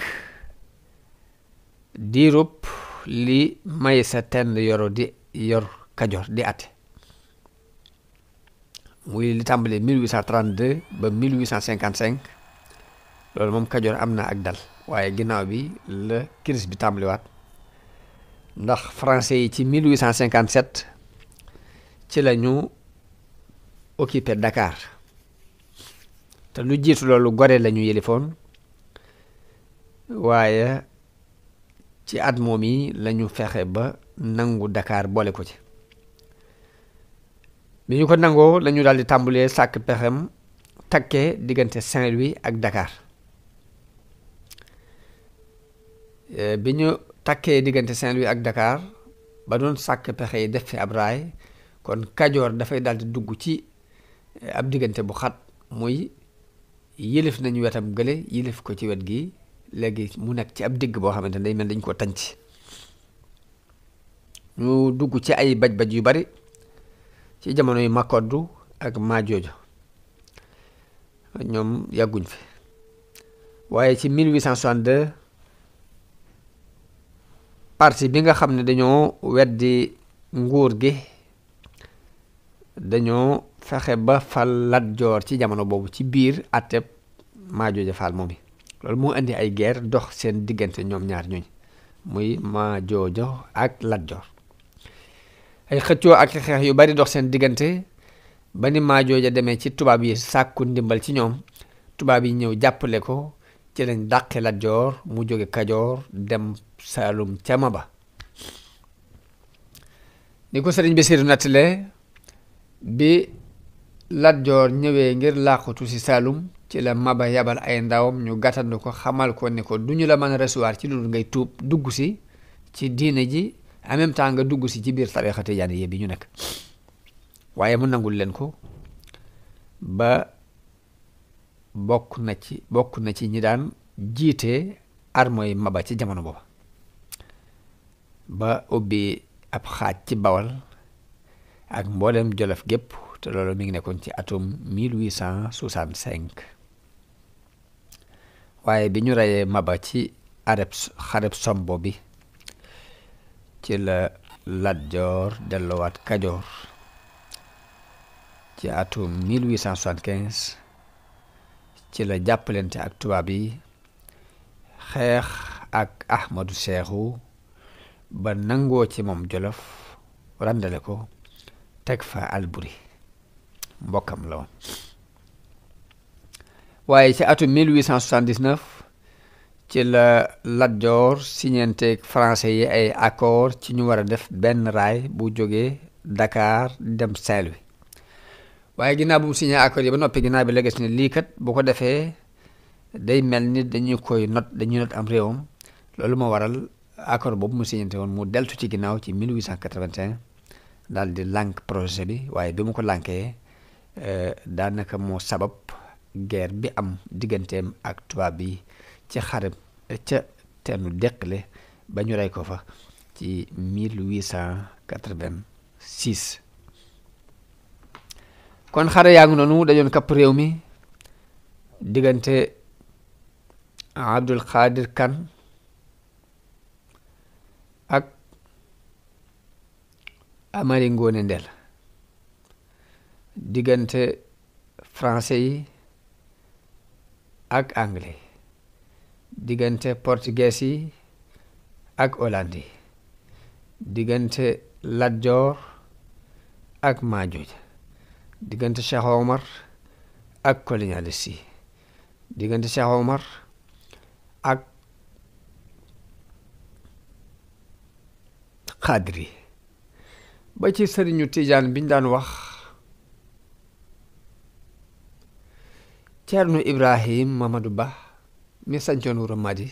diirub li may sa tenn yor Kajoor di ate muy li tàmbalee 1832 ba 1855 loolu moom Kajoor am na ak dal waaye ginnaaw bi la crise bi tàmbaliwaat ndax français yi ci 1857 ci la ñu occupé Dakar te lu jiitu loolu Gorée la ñu yëlifoon waaye ci at moom yi la ñu fexe ba nangu Dakar boole ko ci bi ñu ko nangoo la ñu daal di tàmbalee sàkk pexem takkee diggante Saint-Louis ak Dakar bi ñu takkee diggante Saint-Louis ak Dakar ba doon sàkk pexe yi def fi ab raay kon Kajoor dafay daal di dugg ci ab diggante bu xat muy yëlif nañu wetam gële yëlif ko ci wet gi léegi mu nekk ci ab digg boo xamante ne day mel dañ koo tànc ñu dugg ci ay baj-baj yu bari ci jamono yu Makoddu ak Majoojo ñoom yàgguñ fi waaye ci 1862 parti bi nga xam ne dañoo weddi nguur gi dañoo fexe ba fal Lat Joor ci jamono boobu ci biir àtteb Majoojo Faal moom yi loolu moo indi ay guerre dox seen diggante ñoom ñaar ñooñ muy Majoojo ak Lat Joor ay xëccoo ak xeex yu bari dox seen diggante ba ni Majoojo demee ci tubaab yi sàkku ndimbal ci ñoom tubaab yi ñëw jàppale ko ci lañ dàqe Lat Joor mu jóge Kajoor dem Saalum ca Maba ni ko sëriñ Basiiru nattale bi Lat Joor ñëwee ngir làqutu ci Saalum ci la Maba yabal ay ndawam ñu gàttandu ko xamal ko ne ko duñu la mën a recevoir ci loolu ngay tuub dugg si ci diine ji en même temps nga dugg si ci biir tariixa Tijaaniyya bi ñu nekk waaye mu nangul leen ko ba bokk na ci ñi daan jiite armoy Maba ci jamono booba ba ubbi ab xaaj ci Bawal ak mboolem Jolof gépp te loolu mi ngi nekkoon ci atum 1865 waaye bi ñu reyee Maba ci xareb Sombo bi ci la Lat Joor delluwaat Kajoor ci atum 1875 ci la jàppalante ak tubaab yi xeex ak Ahmadu Seexu ba nangoo ci moom Jolof randale ko teg fa Alburi mbokkam la woon waaye ci atum 1879 ci la Lat Joor siñenteeg français yi ay accord ci ñu war a def benn raay bu jógee Dakar dem Saint-Louis waaye ginnaaw bu mu signé accord yi ba noppi ginnaaw bi la gis ne lii kat bu ko defee day mel ni dañuy not am réewam loolu moo waral accord boobu mu signante woon mu deltu ci ginnaaw ci 1881 daal di lànk projet bi waaye bi mu ko lànkee daanaka moo sabab guerre bi am digganteem ak tubaab bi ci xareb ca teenu Deqale ba ñu rey ko fa ci 1886 kon xare yaa ngi noonu dañoon kapp réew mi diggante Abdul Xaadir Kan ak Amari Ngoone Ndel diggante français yi ak anglais diggante portugais yi ak hollandais yi diggante Lat Joor ak Maajooj diggante Cheikh Omar ak colonialiste yi diggante Cheikh Omar ak xaadir yi ba ci sëriñu Tijaan biñ daan wax Ceerno Ibrahim Mamadou Ba mi sancoon Wuro Madi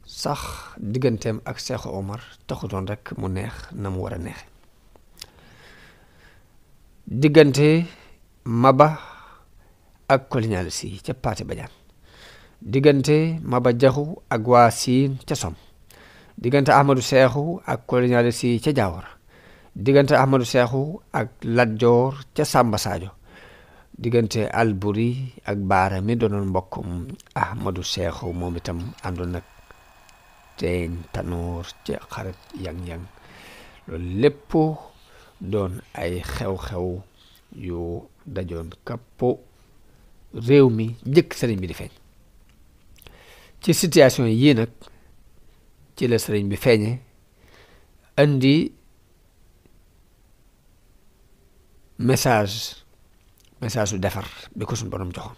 sax digganteem ak Cheikh Omar taxutoon rek mu neex na mu war a neexe diggante Maba ak colonialiste yi ca Paate Badiane diggante Maba Jaxu ak waa Siin ca Som diggante Ahmadou Seexu ak colonialiste yi ca Jaawara diggante Ahmadou Seexu ak Lat Joor ca Samba Sadio diggante Alburi ak Baara mi doonoon mbokkum Ahmadou Seexu moom itam àndoon nag Teeñ Tanoor ca xaret yang-yang loolu lépp doon ay xew-xew yu dajoon kappo réew mi jëkk sëriñ bi di feeñ ci situation yii nag ci la sëriñ bi feeñe andi message su defar bi ko suñu borom joxoon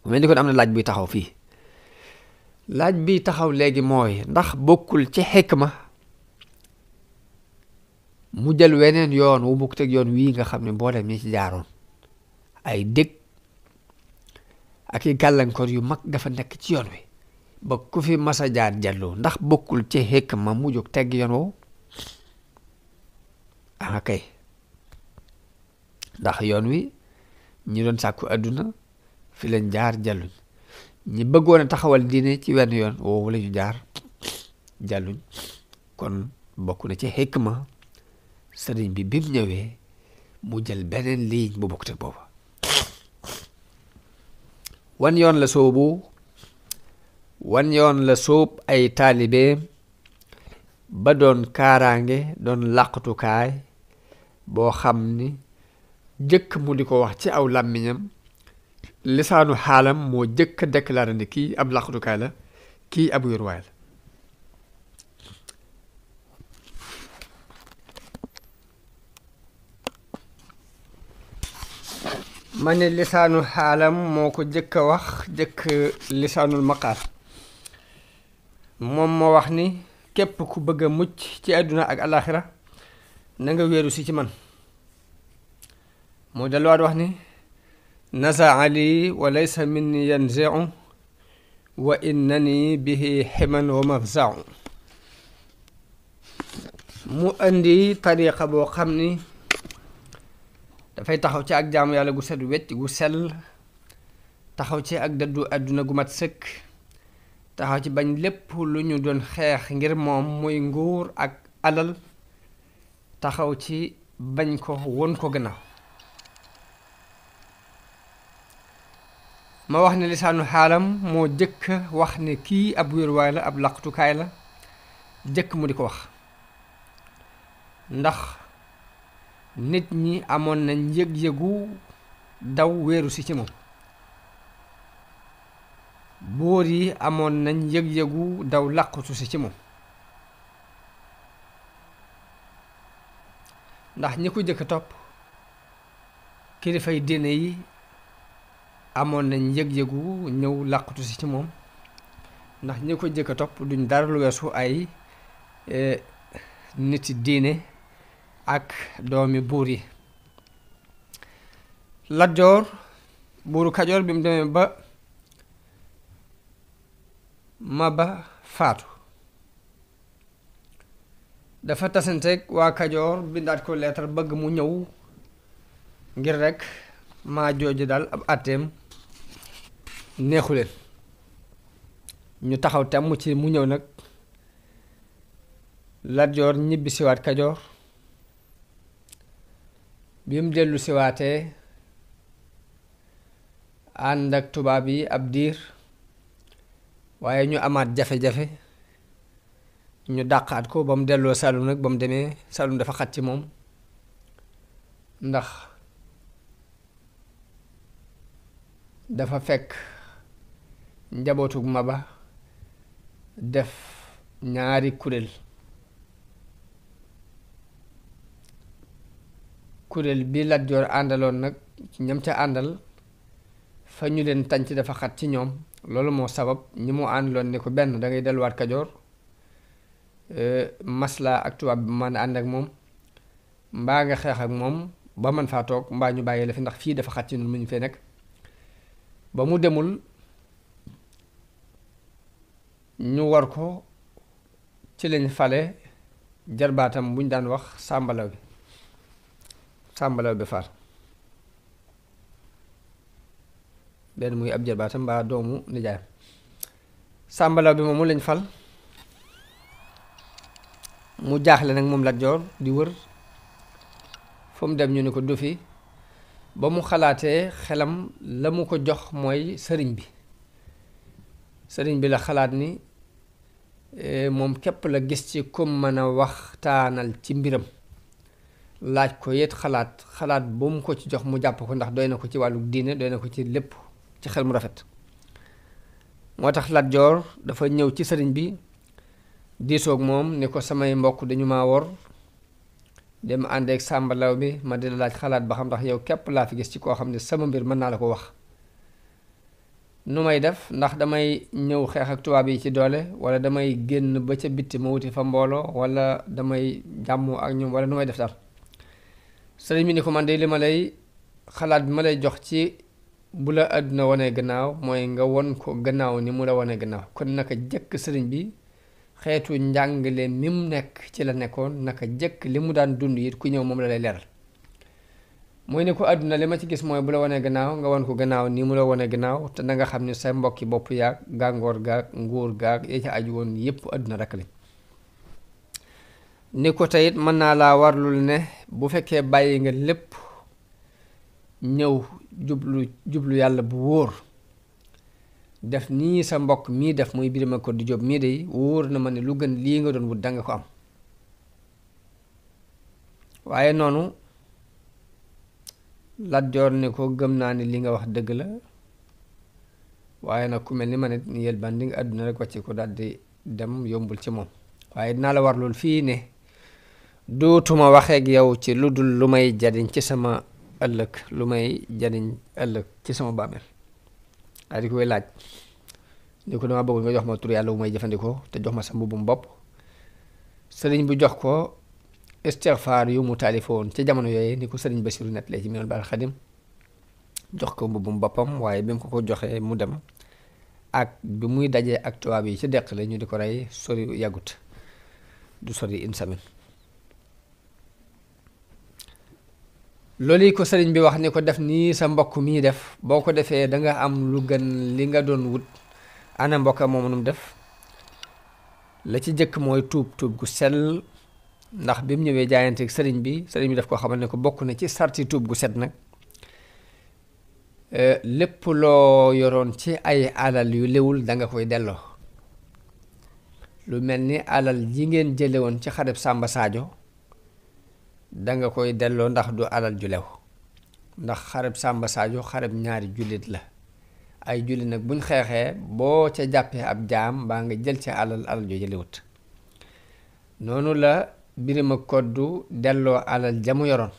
mu mel ni kon am na laaj buy taxaw fii laaj bi taxaw léegi mooy ndax bokkul ci xikma mu jël weneen yoon wu bukk teg yoon wii nga xam ne mboolem ñi ci jaaroon ay dég ak i gàllankoor yu mag dafa nekk ci yoon wi ba ku fi masa jaar jàlloo ndax bokkul ci xikma mu jóg tegg yoon woowu ah kay ndax yoon wi ñi doon sàkku àdduna fi leen jaar jàlluñ ñi bëggoon a taxawal diine ci wenn yoon woowu la ñu jaar jàlluñ kon bokk na ci xikma sëriñ bi mu ñëwee mu jël beneen ligne bu bokk te booba wan yoon la sóob ay taalibeem ba doon kaaraange doon làqatukaay boo xam ni jëkk mu di ko wax ci aw làmmiñam lisaanu xaalam moo jëkk a déclaré ne kii ab làqatukaay la kii ab wéruwaay la ma ne lisaanu xaalam moo ko jëkk a wax jëkk lisaanul maqaal moom moo wax ni képp ku bëgg a mucc ci àdduna ak alaxira na nga wéeru si ci man moo delluwaat wax ni nasa ali wa laysa minni yanzi'u wa innani bihi ximan wa mafza'u mu andi tariqa boo xam ni dafay taxaw ci ak jaamu yàlla gu set wecc gu sell taxaw ci ak dëddu àdduna gu mat sëkk taxaw ci bañ lépp lu ñu doon xeex ngir moom muy nguur ak alal taxaw ci bañ ko won ko gannaaw. ma wax ne lisaanu xaalam moo jëkk wax ne kii ab wéeruwaay la ab laqtukaay la jëkk mu di ko wax ndax nit ñi amoon nañ yëg-yëgu daw wéeru si ci moom, buur yi amoon nañ yëg-yëgu daw làqutu si ci moom, ndax ñi ko jëkk topp kilifay diine yi amoon nañ yëg-yëgu ñëw làqutu si ci moom, ndax ñi ko jëkk topp duñ dara lu weesu ay niti diine ak doomi buur yi. Lat Joor buuru Kajoor bi mu demee ba Maba faatu dafa tasanteeg waa Kajoor bindaat ko leetar bëgg mu ñëw ngir rekk maa jooju daal ab àtteem neexu leen ñu taxaw temm ci mu ñëw nag. Lat Joor ñibbi siwaat Kajoor bi mu dellu siwaatee ànd ak tubaab yi ab diir waaye ñu amaat jafe-jafe ñu dàqaat ko ba mu delloo Saalum nag ba mu demee Saalum dafa xat ci moom ndax dafa fekk njabootug Maba def ñaari kuréel bi Lat Joor àndaloon nag ñam ca àndal fa ñu leen tànc dafa xat ci ñoom, loolu moo sabab ñi mu àndaloon ne ko benn da ngay delluwaat Kajoor maslaa ak tubaab bi man ànd ak moom mbaa nga xeex ak moom ba man faa toog mbaa ñu bàyyi la fi ndax fii dafa xat ci ñun mu ñu fee nekk. ba mu demul ñu war ko ci lañ fale jarbaatam buñ daan wax Sàmbalaw bi far benn muy ab jarbaatam mbaa doomu nijaayam. Sàmbalaw bi moomu lañ fal mu jaaxle nag moom Lat Joor di wër fu mu dem ñu ni ko du fi. ba mu xalaatee xelam la mu ko jox mooy sëriñ bi la xalaat ni moom képp la gis ci kum mën a waxtaanal ci mbiram laaj ko yet xalaat bu mu ko ci jox mu jàpp ko ndax doy na ko ci wàllu diine doy na ko ci lépp ci xel mu rafet. moo tax Lat Joor dafa ñëw ci sëriñ bi diisoog moom ni ko samay mbokk dañu ma wor dem àndeek Sàmbalaw bi ma di la laaj xalaat ba xam ndax yow képp laa fi gis ci koo xam ne sama mbir mën naa la ko wax nu may def, ndax damay ñëw xeex ak tubaab yi ci doole wala damay génn ba ca bitti ma wuti fa mbooloo wala damay jàmmoo ak ñoom wala nu may def daal. sëriñ bi ni ko man de li ma lay xalaat bi ma lay jox ci bu la àdduna wonee gannaaw mooy nga won ko gannaaw ni mu la wonee gannaaw. kon naka jëkk sëriñ bi xeetu njàngale mi mu nekk ci la nekkoon naka jëkk li mu daan dund it ku ñëw moom la lay leeral mooy ne ko àdduna li ma ci gis mooy bu la wonee gannaaw nga won ko gannaaw ni mu la wonee gannaaw te na nga xam ne sa mbokki bopp yaag gàngoor gaag nguur gaag ya ca aju woon yépp àdduna rekk lañ. ni ko teyit mën naa laa warlul ne bu fekkee bàyyi nga lépp ñëw jublu yàlla bu wóor def nii sa mbokk mii def muy Birima Koddi Jóob mii de wóor na ma ne lu gën lii nga doon wut danga ko am. waaye noonu Lat Joor ne ko gëm naa ne li nga wax dëgg la waaye nag ku mel ni ma ne yël bandi nga àdduna rek wàcce ko daldi dem yombul ci moom waaye dinaa la warlul fii ne dootuma waxeek yow ci lu dul lu may jariñ ci sama ëllëg ci sama bàmmeel. waaye di koy laaj ni ko dama bëgg nga jox ma tur yàlla bu may jëfandikoo te jox ma sa mbubbum bopp. sëriñ bu jox ko istixfaar yu mu taalifoon ci jamono yooyu ni ko sëriñ Basiru nettalee ci Minanul Baaqil Xadiim jox ko mbubbum boppam waaye bi mu ko joxee mu dem ak bi muy dajee ak tubaab yi ci deq la ñu di ko rey sori yàggut du sori une semaine. loolu yi ko sëriñ bi wax ni ko def nii sa mbokk mii def boo ko defee danga am lu gën li nga doon wut ana mbokka moomu num def la ci jëkk mooy tuub gu sell ndax bi mu ñëwee jaayanteeg sëriñ bi daf ko xamal ne ko bokk na ci sarti tuub gu set nag lépp loo yoroon ci ay alal yu léwul danga koy delloo lu mel ni alal ji ngeen jële woon ci xareb Samba Sadio danga koy delloo ndax du alal ju lew ndax xareb Samba Sadio xareb ñaari jullit la ay jullit nag buñ xeexee boo ca jàppee ab jaam baa nga jël ca alal ju jëlewut noonu la Birima Koddu delloo alal jamu yoroon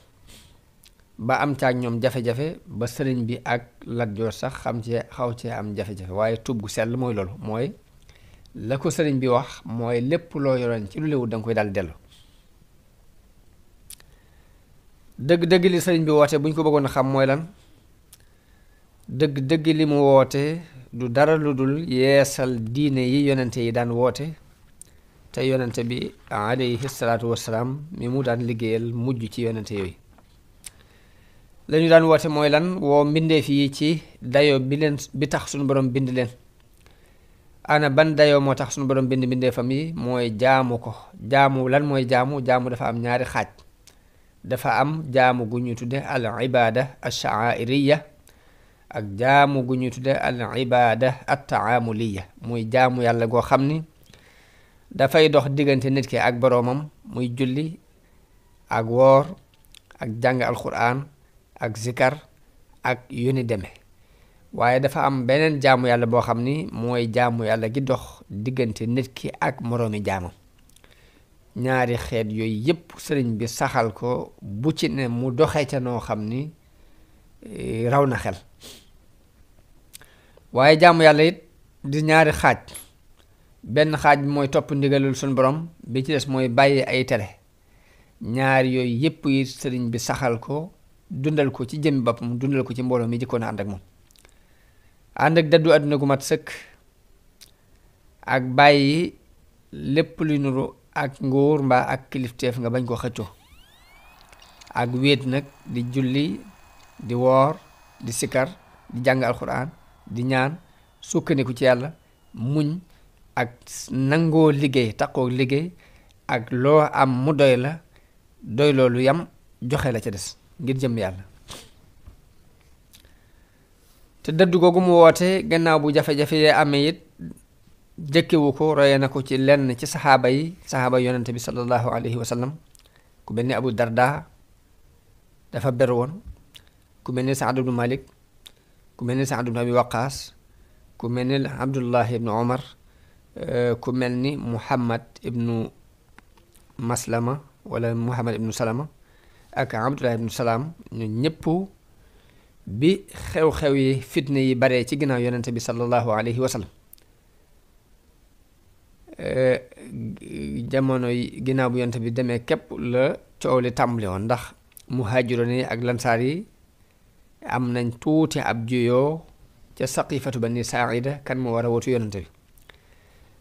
ba am caag ñoom jafe-jafe ba sëriñ bi ak Lat Joor sax xaw cee am jafe-jafe waaye tuub gu sell mooy loolu mooy la ko sëriñ bi wax mooy lépp loo yoroon ci lu léwut danga koy dal dellu dëgg-dëgg li sëriñ bi woote bu ñu ko bëggoon a xam mooy lan dëgg-dëgg li mu woote du dara lu dul yeesal diine yi yonente yi daan woote te yonente bi alayhi salaatu wassalaam mi mu daan liggéeyal mujj ci yonente yooyu lañu daan woote mooy lan woo mbindeef yi ci dayo bi tax suñu borom bind leen ana ban dayoo moo tax suñu borom bind mbindeefam yi mooy jaamu ko jaamu lan mooy jaamu dafa am ñaari xaaj dafa am jaamu gu ñu tudde al ibada ash-sha'airiyya ak jaamu gu ñu tudde al ibada at-ta'amuliyya muy jaamu yàlla goo xam ni dafay dox diggante nit ki ak boroomam muy julli ak woor ak jàng alquran ak zikar ak yu ni deme waaye dafa am beneen jaamu yàlla boo xam ni mooy jaamu yàlla gi dox diggante nit ki ak moroomi jaamam ñaari xeet yooyu yépp sëriñ bi saxal ko bu ci ne mu doxee ca noo xam ni raw na xel waaye jaamu yàlla it di ñaari xaaj benn xaaj bi mooy topp ndigalul suñu borom bi ci des mooy bàyyi ay tere ñaari yooyu yépp yi sëriñ bi saxal ko dundal ko ci jëmmi boppam dundal ko ci mbooloo mi jëkkoon a ànd ak moom ànd ak daddu àdduna gu mat sëkk ak bàyyi lépp luy nuru ak nguur mbaa ak kilifteef nga bañ ko xëccoo ak wéet nag di julli di woor di sikar di jàng alxuraan di ñaan sukkandiku ci yàlla muñ ak nangoo liggéey takkoo liggéey ak loo am mu doy la doy loolu yam joxe la ca des ngir jëm yàlla te dëddu googu mu woote gannaaw bu jafe-jafe yee amee it jëkkewu ko roye na ko ci lenn ci saxaaba yonente bi sallallahu alayhi wa sallam ku mel ni Abu Darda dafa ber woon ku mel ni Saad ibnu Malik ku mel ni Saad ibnu Abi Waqaas ku mel ni Abdullah ibnu Omar ku mel ni Muhammad ibnu Maslama wala Muhammad ibnu Salama ak Abdullah ibnu Salaam ñu ñëpp bi xew-xew yi fitne yi baree ci ginnaaw yonente bi sallallahu alayhi wa sallam jamono yi ginnaaw bu yonente bi demee képp la coow li tàmbali woon ndax muhaajiroon yi ak lansaar yi am nañ tuuti ab juyoo ca saqifatu bani saa'ida kan moo war a wotu yonente bi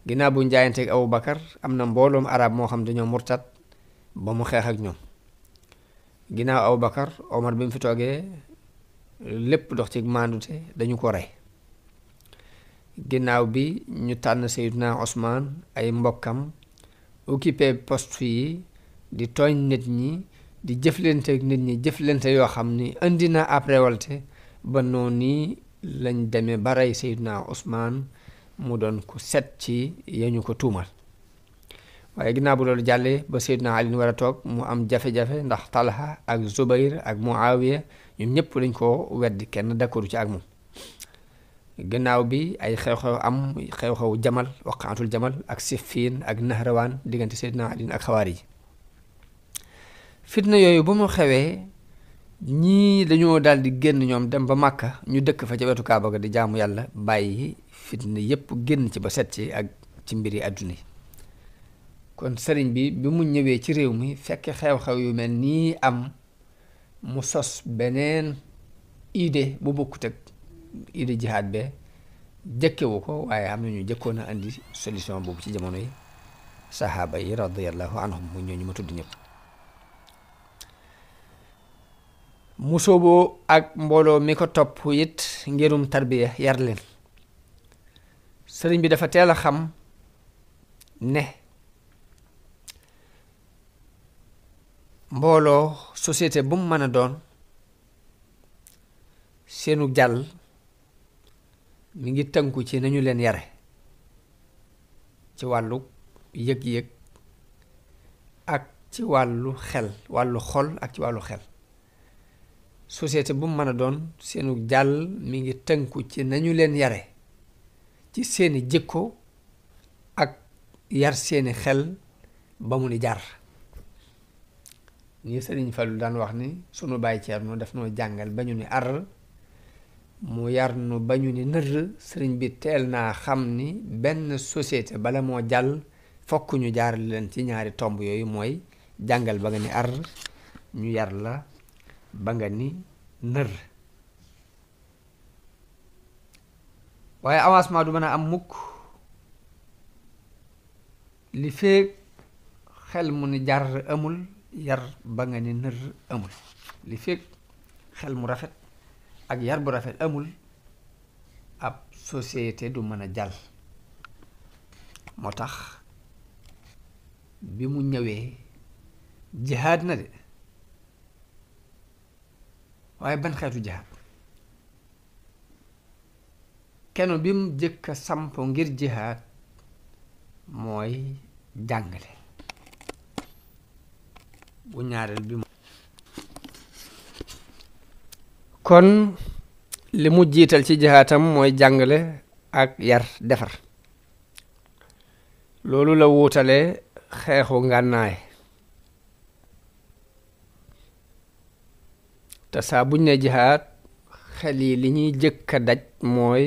ginnaaw bu njaayanteeg Abu Bakar am na mbooloom arab moo xam dañoo murtat ba mu xeex ak ñoom ginnaaw Abu Bakar Omar bi mu fi toogee lépp dox ci maandute dañu ko rey ginnaaw bi ñu tànn Seydina Ousmane ay mbokkam occupé poste yi di tooñ nit ñi di jëflante ak nit ñi jëflante yoo xam ni indi na ab révolte ba noonu nii lañ demee ba rey Seydina Ousmane mu doon ku set ci yañu ko tuumal waaye ginnaaw bu loolu jàllee ba Seydina Ali war a toog mu am jafe-jafe ndax Talha ak Zubayr ak Muawiya ñoom ñëpp dañ ko weddi kenn d'accordu ci ak moom gannaaw bi ay xew-xew am xew-xew Jamal waqaatul Jamal ak Siffin ak Nahrawaan diggante Seydina Ali ak xawaari yi fitna yooyu ba mu xewee ñii dañoo daal di génn ñoom dem ba Màkka ñu dëkk fa ca wetu Kaaba ga di jaamu yàlla bàyyi fitna yépp génn ci ba set ci ak ci mbiri àdduna yi kon sëriñ bi mu ñëwee ci réew mi fekk xew-xew yu mel nii am mu sos beneen idée bu bokkut ak idée jihaad be jëkkewu ko waaye am na ñu jëkkoon a andi solution boobu ci jamono yi sahaaba yi radiyallahu anhum mu ñooñu ma tudd ñëpp mu sooboo ak mbooloo mi ko topp it ngirum tarbiya yar leen sëriñ bi dafa teel a xam ne mbooloo société bu mu mën a doon seenu jàll mi ngi tënku ci nañu leen yare ci wàllu yëg-yëg ak ci wàllu xel wàllu xol ak ci wàllu xel société bu mu mën a doon seenu jàll mi ngi tënku ci nañu leen yare ci seeni jikko ak yar seeni xel ba mu ni jar ni Sëriñ Fallu daan wax ni sunu Baay Ceerno daf noo jàngal ba ñu ni ar mu yar nu ba ñu ni nër. sëriñ bi teel naa xam ni benn société bala moo jàll fokk ñu jaar leen ci ñaari tomb yooyu mooy jàngal ba nga ni ar ñu yar la ba nga ni nër. waaye avancement du mën a am mukk li feek xel mu ni jar amul, yar ba nga ni nër amul. li feek xel mu rafet ak yar bu rafet amul, ab société du mën a jàll. moo tax bi mu ñëwee jihaad na de, waaye ban xeetu jihaad? kenn bi mu jëkk a samp ngir jihaad mooy jàngale. bu ñaareel bi kon li mu jiital ci jihaatam mooy jàngale ak yar defar. loolu la wuutale xeexu ngànnaay. te saa buñ ne jihaad xel yi li ñuy jëkk a daj mooy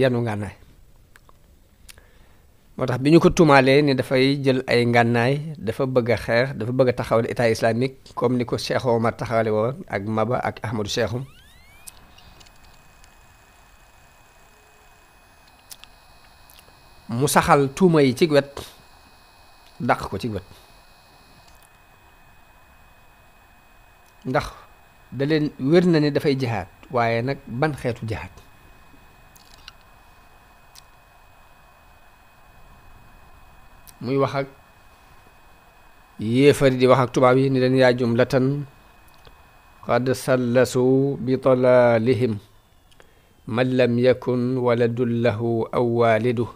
yanu ngànnaay. moo tax bi ñu ko tumaalee ni dafay jël ay ngànnaay, dafa bëgg a xeex, dafa bëgg a taxawal état islamique comme ni ko Cheikh Omar taxawale woon ak Maba ak Ahmadou Cheikhum. mu saxal tuuma yi ci wet, dàq ko ci wet, ndax da leen wér na ni dafay jihaad, waaye nag ban xeetu jihaad? muy wax ak yéefari di wax ak tubaab yi ni leen yaa jumlatan qad sallasu bi dalalihim man lam yakun waladun lahu aw walidu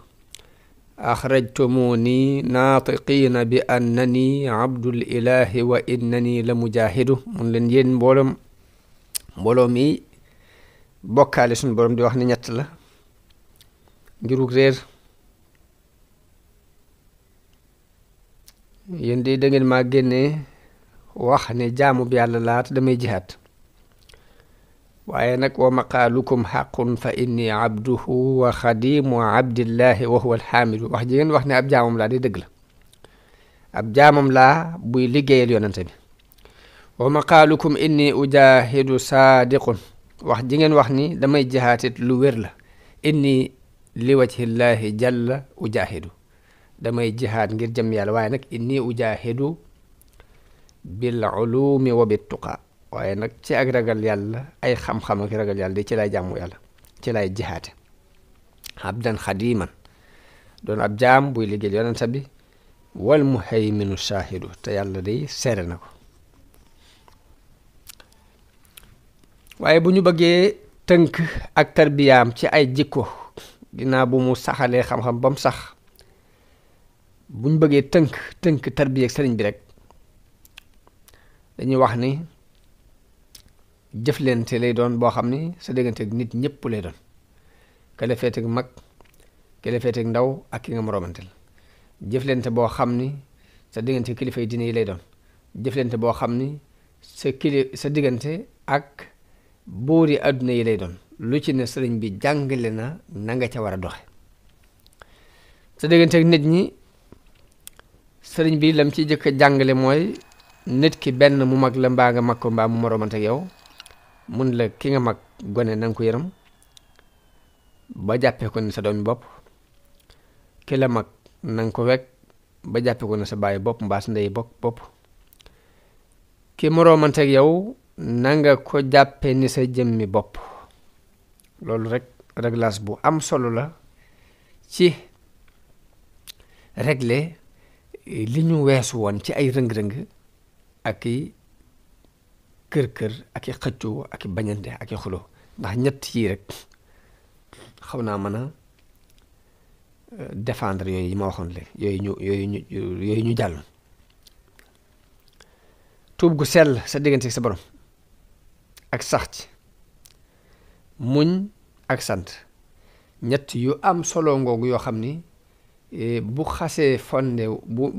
axrajtumuni naatiqiina bi annani abdul ilahi wa innani la mujahidu. mun leen yéen mbooloo mi bokkaale suñu borom di wax ni ñett la ngirug réer. yéen de da ngeen maa génne wax ne jaamu bi yàlla laat damay jihaad, waaye nag wa maqaalukum xaqun fa inni abduhu wa xadimu abdillahi wa huwa alxaamidu. wax ji ngeen wax ne ab jaamam laa di dëgg la, ab jaamam laa buy liggéeyal yonante bi. wa maqaalukum inni ujahidu saadiqun. wax ji ngeen wax ni damay jihaatit lu wér la. inni li wajhillahi jalla ujahidu, damay jihaad ngir jëm yàlla, waaye nag inni ujahidu bil ulumi wa bit tuqa. waaye nag ci ak ragal yàlla, ay xam-xam ak ragal yàlla di ci lay jàmmu yàlla, ci lay jihaate. abdan xadiman, doon ab jaam buy liggéeyal yonent bi. wal muhayminu shaahidu, te yàlla day seere na ko. waaye bu ñu bëggee tënk ak tarbiyaam ci ay jikko, ginnaaw bu mu saxalee xam-xam ba mu sax, bu ñu bëggee tënk tarbiya ak sëriñ bi rek, dañuy wax ni jëflante lay doon boo xam ni sa diggante ak nit ñëpp lay doon. ka la féete ak mag, ka la féete ak ndaw ak ki nga moroomantel. jëflante boo xam ni sa diggante kilifa yi diine yi lay doon. jëflante boo xam ni sa diggante ak buuri àdduna yi lay doon. lu ci ne sëriñ bi jàngale na nga ca war a doxe. sa diggante ak nit ñi, sëriñ bi lam ci jëkk a jàngale mooy nit ki benn mu mag la mbaa nga mag ko mbaa mu moroomante ak yow, mun la ki nga mag gone na nga ko yërëm ba jàppee ko ni sa doomi bopp. ki la mag na nga ko wekk ba jàppee ko ni sa bàyyi bopp mbaa sa ndey bopp. ki moroomante ak yow na nga ko jàppee ni sa jëmmi bopp. loolu rek réglage bu am solo la ci régler li ñu weesu woon ci ay rëng-rëng ak i kër-kër ak i xëccoo ak i bañante ak i xulo ndax ñett yii rek xaw naa mën a défendre yooyu yi ma waxoon léegi yooyu ñu jàll. tuub gu sell sa diggante sa borom ak sax ci muñ ak sant ñett yu am solo ngoogu yoo xam ni bu xasee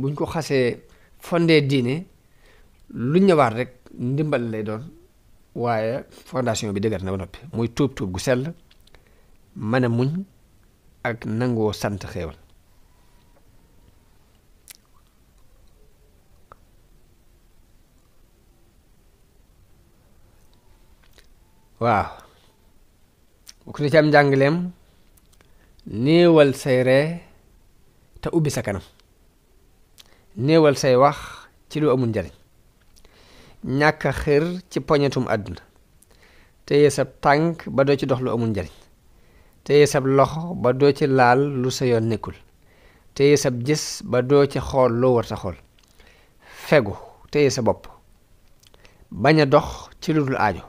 buñ ko xasee fondé diine lu ñëwaat rek ndimbal lay doon waaye fondation bi dëgër na ba noppi muy tuub gu sell mën a muñ ak nangoo sant xéewal. waaw bu ko ci am njàngaleem néewal say ree te ubbi sa kanam néewal say wax ci lu amul njariñ ñàkk a xër ci poñetum àdduna téye sab tànk ba doo ci dox lu amul njariñ téye sab loxo ba doo ci laal lu sa yoon nekkul téye sab gis ba doo ci xool loo war sa xool fegu téye sa bopp bañ a dox ci lu dul aajo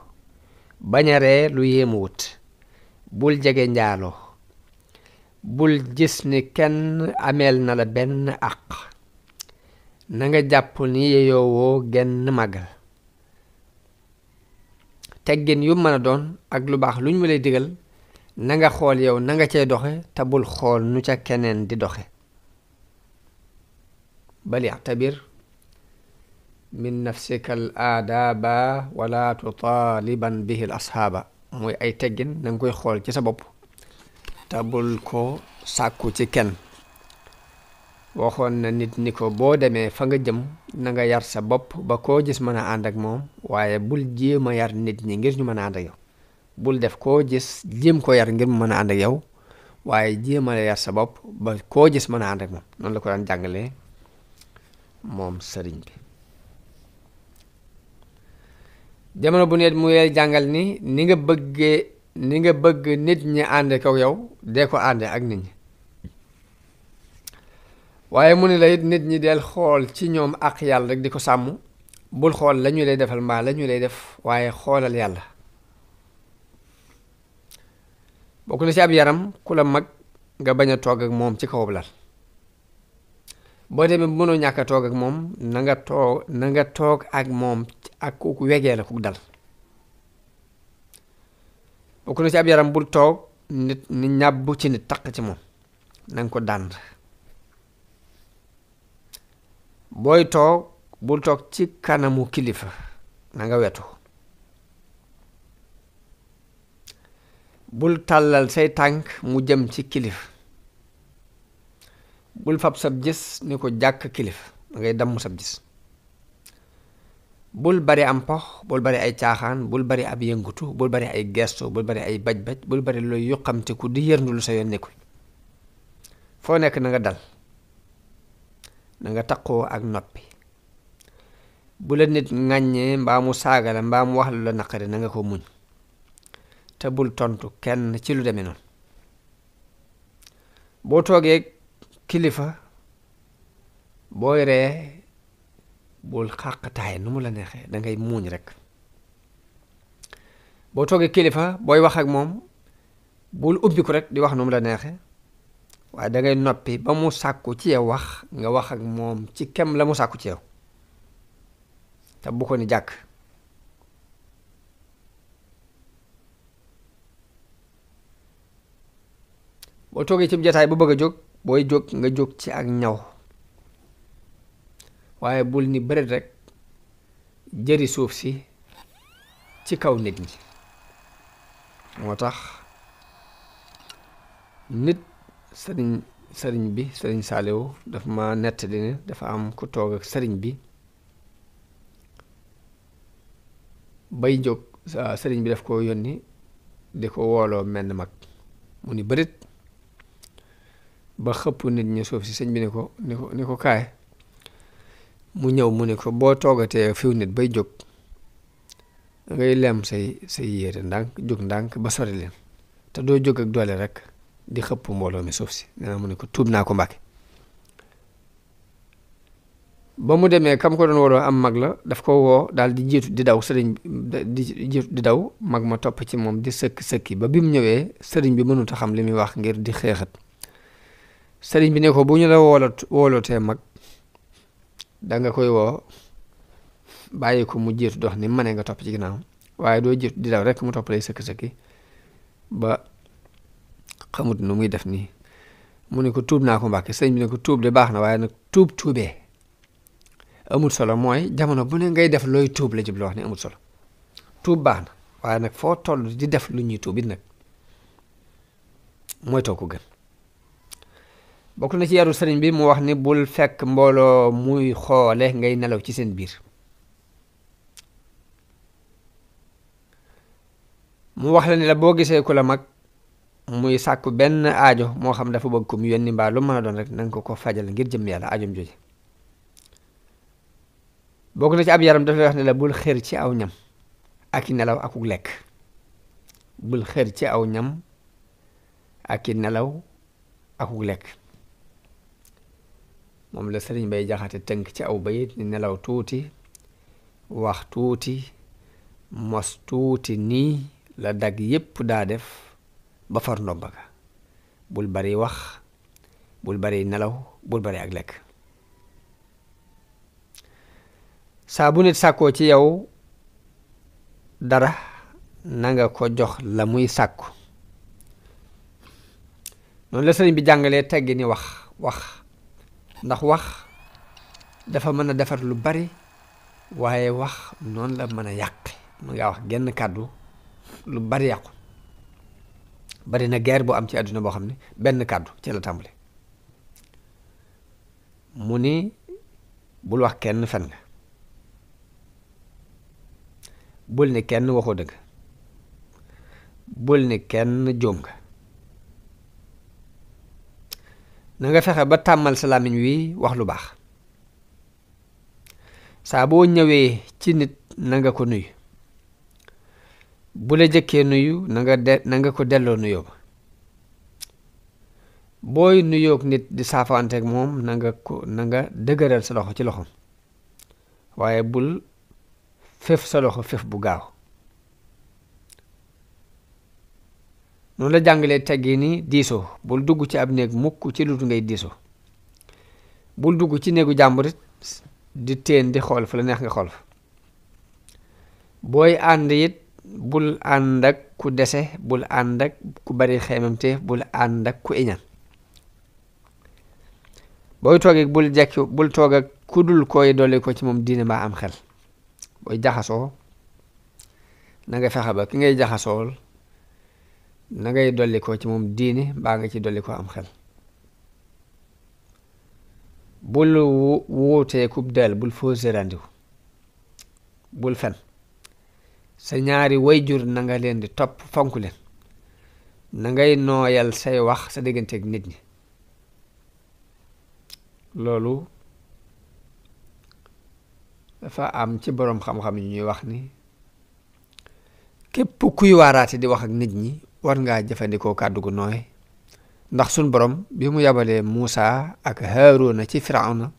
bañ a ree lu yéemu wut bul jege njaaloo bul gis ni kenn ameel na la benn àq na nga jàpp ni yeyoowoo genn màggal teggin yu mën a doon ak lu baax lu ñu lay digal na nga xool yow na nga cay doxe te bul xool nu ca keneen di doxe bal i'tabir min nafsika al aadaaba wala tutaaliban bihi al ashaaba mooy ay teggin na nga koy xool ci sa bopp te bul ko sàkku ci kenn waxoon na nit ni ko boo demee fa nga jëm na nga yar sa bopp ba koo gis mën a ànd ak moom waaye bul jéem a yar nit ñi ngir ñu mën a ànd ak yow bul def koo gis jéem ko yar ngir mu mën a ànd ak yow waaye jéem a yar sa bopp ba koo gis mën a ànd ak moom noonu la ko daan jàngalee moom sëriñ bi. jamono bu nekk mu yee jàngal ni nga bëgg nit ñi ànd ak yow dee ko ànde ak nit ñi waaye mu ne la it nit ñi del xool ci ñoom ak yàlla rek di ko sàmm bul xool la ñu lay defal mbaa la ñu lay def waaye xoolal yàlla. bokk na ci ab yaram ku la mag nga bañ a toog ak moom ci kaw lal boo demee mënoo ñàkk a toog ak moom na nga toog ak moom ak ku wegee la ku dal. bokk na ci ab yaram bul toog nit ni ñàbbu ci nit taq ci moom na nga ko dànd. booy toog bul toog ci kanamu kilifa na nga wetu. bul tàllal say tànk mu jëm ci kilifa bul fab sab gis ni ko jàkk kilifa da ngay damm sab gis. bul bari am pox bul bari ay caaxaan bul bari ab yëngutu bul bari ay gestu bul bari ay baj-baj bul bari looy yuqamte ku di yërndu lu sa yoon nekkul. foo nekk na nga dal na nga taqoo ak noppi bu la nit ŋàññee mbaa mu saaga la mbaa mu wax lu la naqari na nga ko muñ te bul tontu kenn ci lu demee noonu. boo toogee kilifa booy ree bul xàqtaay nu mu la neexee da ngay muuñ rek. boo toogee kilifa booy wax ak moom bul ubbi ko rek di wax nu mu la neexee waaye da ngay noppi ba mu sàkku ci yow wax nga wax ak moom ci kem la mu sàkku ci yow te bu ko ni jàkk. boo toogee ci jotaay bu bëgg a jóg booy jóg nga jóg ci ak ñaw waaye bul ni bëreet rek jëri suuf si ci kaw nit ñi. moo tax nit sëriñ bi sëriñ Saaliw dafa ma nettali ne dafa am ku toog ak sëriñ bi bay jóg sëriñ bi daf ko yónni di ko wooloo menn mag mu ni bërit ba xëpp nit ñi suuf si sëñ bi ni ko kaay mu ñëw mu ne ko boo toogatee fiw nit bay jóg ngay lem say yére ndànk jóg ndànk ba sori leen te doo jóg ak doole rek di xëpp mbooloo mi suuf si nee na mu ne ko tuub naa ko Mbàkke. ba mu demee kam ko doon wooloo am mag la daf ko woo daal di jiitu di daw sëriñ di jiitu di daw mag ma topp ci moom di sëkki ba bi mu ñëwee sëriñ bi mënut a xam li muy wax ngir di xeexat sëriñ bi ne ko bu ñu la woolotee mag danga koy woo bàyyi ko mu jiitu dox ni mane nga topp ci ginnaaw waaye doo jiitu di daw rek mu topp lay sëkki ba xamut nu muy def nii. mu ne ko tuub naa ko Mbàkke. sëriñ bi ne ko tuub de baax na waaye nag tuubee amul solo, mooy jamono bu ne ngay def looy tuub la jublu wax ne amul solo. tuub baax na waaye nag foo toll di def lu ñuy tuub it nag mooy too ko gën. bokk na ci yaru sëriñ bi mu wax ni bul fekk mbooloo muy xoole ngay nelaw ci seen biir. mu wax la ni la boo gisee ku la mag muy sàkku benn aajo moo xam dafa bëgg ko mu yónni mbaa lu mën a doon rek nanga ko fajal ngir jëm yàlla aajom jooje. bokk na ci ab yaram dafay wax ne la bul xër ci aw ñam ak i nelaw akuk lekk. bul xër ci aw ñam ak i nelaw akuk lekk. moom la sëriñ Bay Jaxate tënk ci aw bayit ni nelaw tuuti wax tuuti mos tuuti nii la dagg yépp daa def ba far ndomba ga. bul bari wax bul bari nelaw bul bari ak lekk. saa bu nit sàkkoo ci yow dara nanga ko jox la muy sàkku. noonu la sëriñ bi jàngalee teggi ni wax ndax wax dafa mën a defar lu bari waaye wax noonu la mën a yàq. mën ngaa wax genn kàddu lu bari yàqu. bari na guerre bu am ci àdduna boo xam ne benn kàddu ci la tàmbale. mu ni bul wax kenn fen nga. bul ni kenn waxoo dëgg. bul ni kenn jóom nga. na nga fexe ba tàmmal sa làmmiñ wi wax lu baax. saa boo ñëwee ci nit na nga ko nuyu. bu la jëkkee nuyu na nga ko delloo nuyoo ba. booy nuyoog nit di saafaanteeg moom na nga dëgëral sa loxo ci loxoom waaye bul fef sa loxo fef bu gaaw. noonu la jàngalee teggi ni diisoo. bul dugg ci ab néeg mukk ci lu dul ngay diisoo. bul dugg ci néegu jàmburit di teen di xool fa la neex nga xool fa. booy ànd it bul ànd ak ku dese bul ànd ak ku bari xeemamte bul ànd ak ku iñaan. booy toogee bul toog ak ku dul koy dolli ko ci moom diine mbaa am xel. booy jaxasoo na nga fexe ba ki ngay jaxasool na ngay dolli ko ci moom diine mbaa nga ci dolli ko am xel. bul wuutee kub del bul fausser rendez-vous. bul fen. sa ñaari wayjur na nga leen di topp fonk leen. na ngay nooyal say wax sa digganteeg nit ñi. loolu dafa am ci boroom xam-xam yi ñuy wax ni képp kuy waaraate di wax ak nit ñi war ngaa jëfandikoo kàddu gu nooy ndax suñ borom bi mu yabalee Muusa ak Haaruna ci Firawna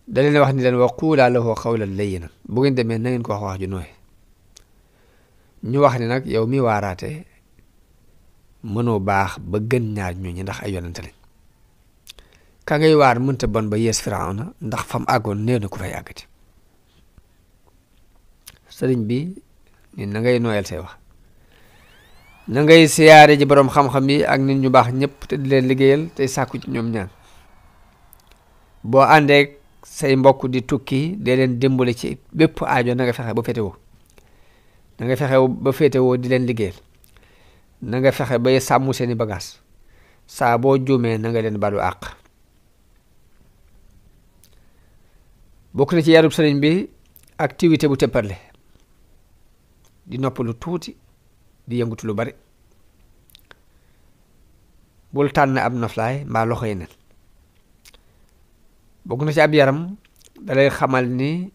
da leen wax ni leen wa quulaa lahu qawlan layyinan bu ngeen demee na ngeen ko wax ju nooy. ñu wax ni nag yow mi waaraate mënoo baax ba gën ñaar ñooñu ndax ay yonente lañ. ka ngay waar mënta bon ba yees Firawna ndax fam àggoon néew na ku fay àggati. sëriñ bi ni na ngay nooyal say wax. na ngay siyaare ji boroom xam-xam yi ak nit ñu baax ñëpp te di leen liggéeyal tey sàkku ci ñoom ñaan. boo àndeek say mbokk di tukki dee leen dimbali ci bépp aajo na nga fexe ba féetewoo. na nga fexe ba féetewoo di leen liggéeyal. na nga fexe ba sàmm seeni bagaas. saa boo juumee na nga leen balu àq. bokk na ci yarub sëriñ bi activité bu tëpparle. di noppalu tuuti di yëngutu lu bari. bul tànn ab noflaay mbaa loxo yeneen. bokk na ci ab yaram dalay xamal ni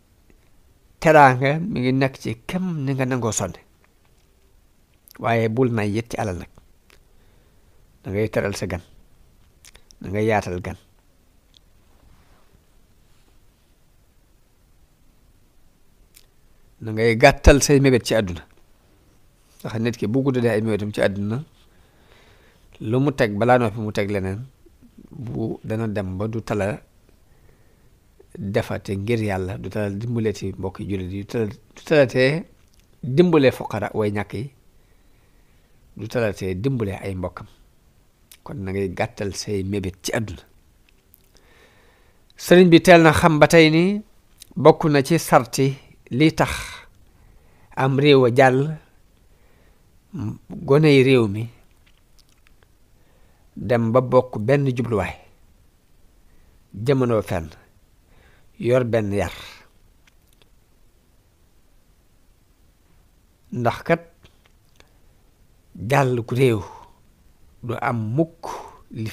teraanga mi ngi nekk ci kem ni nga nangoo sonne waaye bul nay yit ci alal nag. da ngay teral sa gan, da ngay yaatal gan, da ngay gàttal say mébét ci àdduna. ndax nit ki bu guddee ay mébétam ci àdduna lu mu teg balaa noppi mu teg leneen, bu dana dem ba du tala defate ngir yàlla, du tala dimbale ci mbokki jullit yi, du talatee dimbale fuqara way ñàkk yi, du talatee dimbale ay mbokkam. kon na ngay gàttal say mébét ci àdduna. sëriñ bi teel na xam ba tey ni bokk na ci sarti li tax am réew a jàll, goney réew mi dem ba bokk benn jubluwaay, jamono fenn, yor benn yar. ndax kat jàll ku réew du am mukk li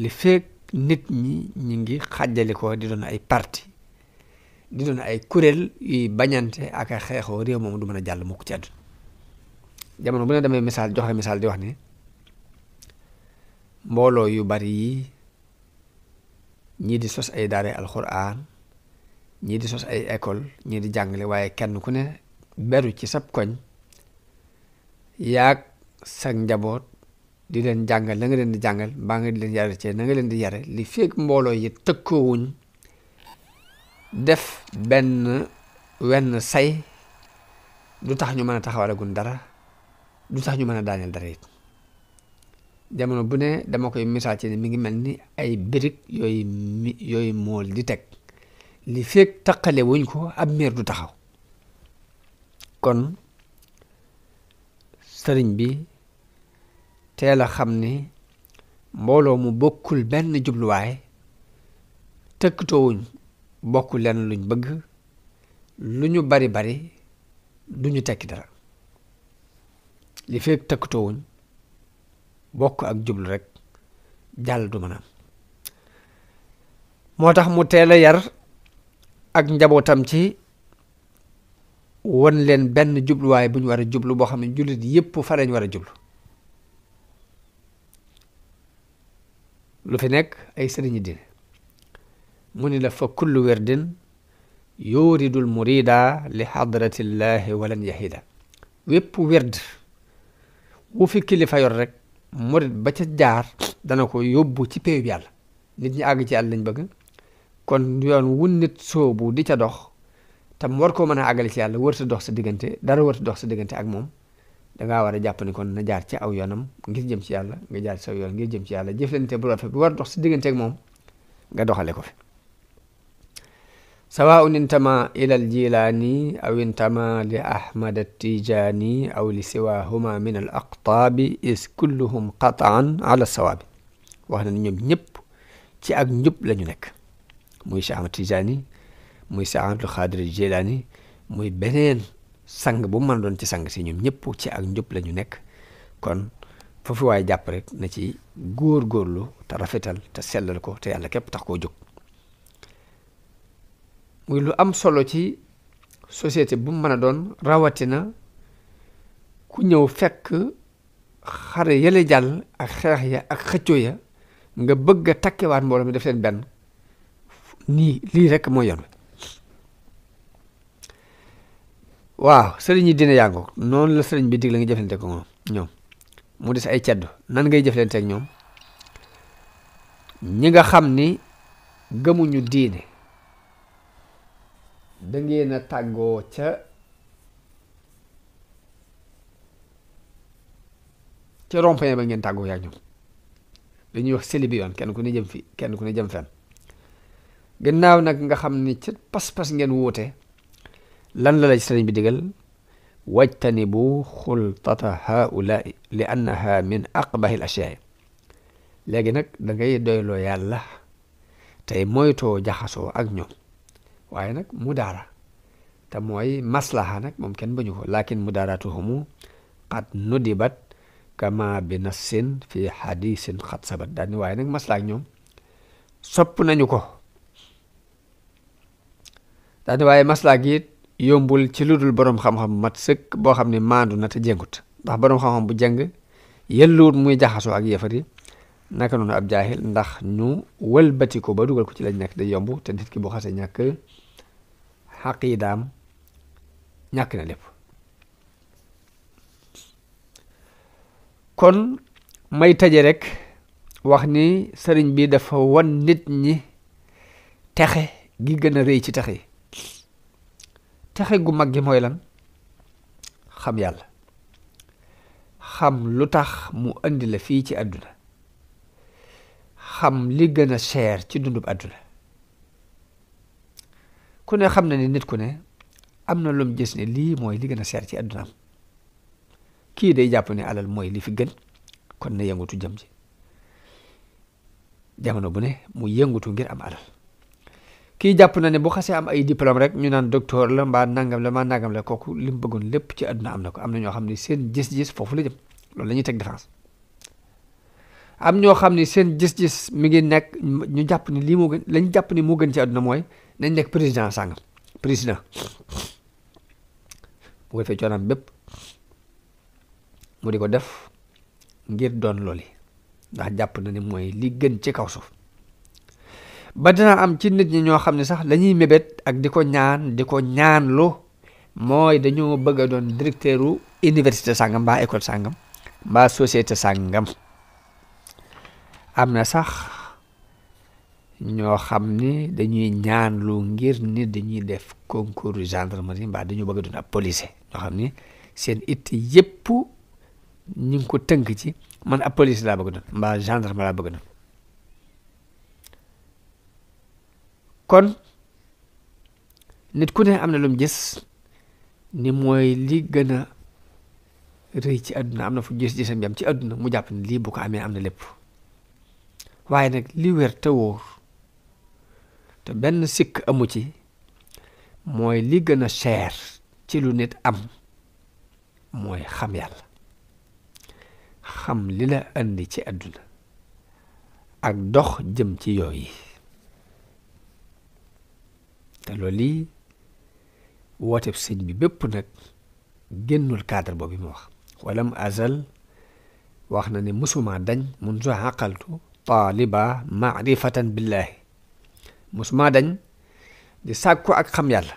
feek nit ñi ngi xàjjali ko di doon ay parti, di doon ay kuréel yuy bañante ak a xeexoo, réew moom du mën a jàll mukk ci àdduna. jamono bu ne damay joxe misaal di wax ni mbooloo yu bari yi, ñii di sos ay daara alxuraan, ñii di sos ay école, ñii di jàngale, waaye kenn ku ne beru ci sab koñ yaag sag njaboot di leen jàngal la nga leen di jàngal, mbaa nga di leen yare ci na nga leen di yare. li fekk mbooloo yi tëkkoowuñ def wenn say, du tax ñu mën a taxawalagun dara, du tax ñu mën a daaneel dara it. jamono bu ne dama koy misaal ci ne mi ngi mel ni ay birig yooyu mool di teg, li fekk taqale wuñ ko ab miir du taxaw. kon sëriñ bi teel a xam ni mbooloo mu bokkul benn jubluwaay, tëkkatoowuñ bokk lenn luñ bëgg, lu ñu bari bari duñu tekki dara. li fekk tëkkatoowuñ bokk ak jublu rek, jàll du mën a am. moo tax mu teel a yar ak njabootam ci won leen benn jubluwaay bu ñu war a jublu, boo xam ne jullit yépp fa lañ war a jublu. lu fi nekk ay sëriñi diine, mu ni la fa kullu werdin yuridul murida li hadratillahi walan yahida. wépp werd wu fi kilifa yor rek, murid ba ca jaar dana ko yóbbu ci péyub yàlla. nit ñi àgg ci yàlla lañ bëgg, kon yoon wu nit soobu di ca dox tam war koo mën a àggale ci yàlla, wërta dox sa diggante dara, wërta dox sa diggante ak moom. dangaa war a jàpp ni kon na jaar ci aw yoonam ngir jëm ci yàlla, nga jaar ci saw yoon ngir jëm ci yàlla. jëflante bu rafet bu war dox sa diggante ak moom nga doxale ko fi. sawaun intama ila al jilani aw intama li ahmad at-tijani aw li siwahuma min al aqtaabi is kulluhum qataan ala sawaabi. wax na ni ñoom ñëpp ci ak njub la ñu nekk, muy Cheikh Ahmad Tijani, muy Cheikh Abdul Xaadir Jilaani, muy beneen sang bu mën a doon ci sang si, ñoom ñëpp ci ak njub la ñu nekk. kon foofu waaye jàpp rek na ci góor-góorlu te rafetal te sellal ko te yàlla képp tax koo jóg. muy lu am solo ci société bu mën a doon, rawatina ku ñëw fekk xare yële jàll ak xeex ya ak xëccoo ya, nga bëgg a takkewaat mbooloo mi def leen benn. nii lii rek mooy yoon. waaw sëriñ yi dina yàngoo noonu la sëriñ bi dig la nga jëflante ko ñoom. mu des ay ceddo, nan ngay jëflante ak ñoom? ñi nga xam ni gëmuñu diine, da ngeen a tàggoo ca rond-point ba ngeen tàggoo yaa ñoom. dañuy wax seli bi yoon, kenn ku ne jëm fi, kenn ku ne jëm fenn. gannaaw nag nga xam ni ca pas-pas ngeen wuute, lan la sëriñ bi digal? wajtanibu xultata haulaai li annaha min aqbahi l ashyaai. léegi nag da ngay doyloo yàlla tey moytoo jaxasoo ak ñoom. waaye nag mudaara te mooy maslaha nag moom kenn bañu ko, lakin mudaaratuhumu qad nudibat kama bi nassin fi hadisin xat sabat. daal ni waaye nag maslaha ak ñoom sopp nañu ko. daal ni waaye maslaha gi it yombul ci lu dul boroom xam-xam mat sëkk boo xam ne maandu na te jëngut. ndax boroom xam-xam bu jëng yelluwut muy jaxasoo ak yéefar yi naka noonu ab jaahil ndax ñu wëlbati ko ba dugal ko ci lañ nekk day yomb te nit ki bu xasee ñàkk xaqiidaam ñàkk na lépp. kon may taje rek wax ni sëriñ bi dafa wan nit ñi texe gi gën a rëy ci texe yi texe gu mag gi mooy lan xam yàlla xam lu tax mu andi la fii ci àdduna xam li gën a cher ci dundub àdduna ku ne xam na ni nit ku ne am na lum gis ne lii mooy li gën a cher ci àdduna am kii day jàpp ne alal mooy li fi gën kon na yëngutu jëm ci jamono bu ne mu yëngutu ngir am alal kii jàpp na ne bu xasee am ay diplôme rek ñu naan docteur la mbaa nangam la mbaa nangam la kooku li mu bëggoon lépp ci àdduna am na ko am na ñoo xam ne seen gis-gis foofu la jëm loolu la ñuy teg défense am ñoo xam ne seen gis-gis mi ngi nekk ñu jàpp ni lii moo gën lañ jàpp ni moo gën ci àdduna mooy nañ nekk président sàngam président bu ko defee coonaam bépp mu di ko def ngir doon looli ndax jàpp na ni mooy li gën ci kaw suuf ba dina am ci nit ñi ñoo xam ne sax lañuy mébét ak di ko ñaanlu mooy dañoo bëgg a doon directeuru université sàngam mbaa école sàngam mbaa société sàngam am na sax ñoo xam ni dañuy ñaanlu ngir ni dañuy def concours gendarmerie mbaa dañoo bëgg a doon ab policier ñoo xam ni seen it yépp ñu ngi ko tënk ci man ab police laa bëgg doon mbaa gendarme laa bëgg doon kon nit ku ne am na lu mu gis ni mooy li gën a rëy ci àdduna am na fu gis-gisam yam ci àdduna mu jàpp ne lii bu ko amee am na lépp waaye nag li wér te wóor te benn sikk amu ci mooy li gën a cher ci lu nit am mooy xam yàlla xam li la andi ci àdduna ak dox jëm ci yooyu te loolu yi wooteb sëñ bi bépp nag génnul cadre boobu mu wax walam azal wax na ne musuma dañ munzu aqaltu taaliba maarifatan billahi musuma dañ di sàkku ak xam yàlla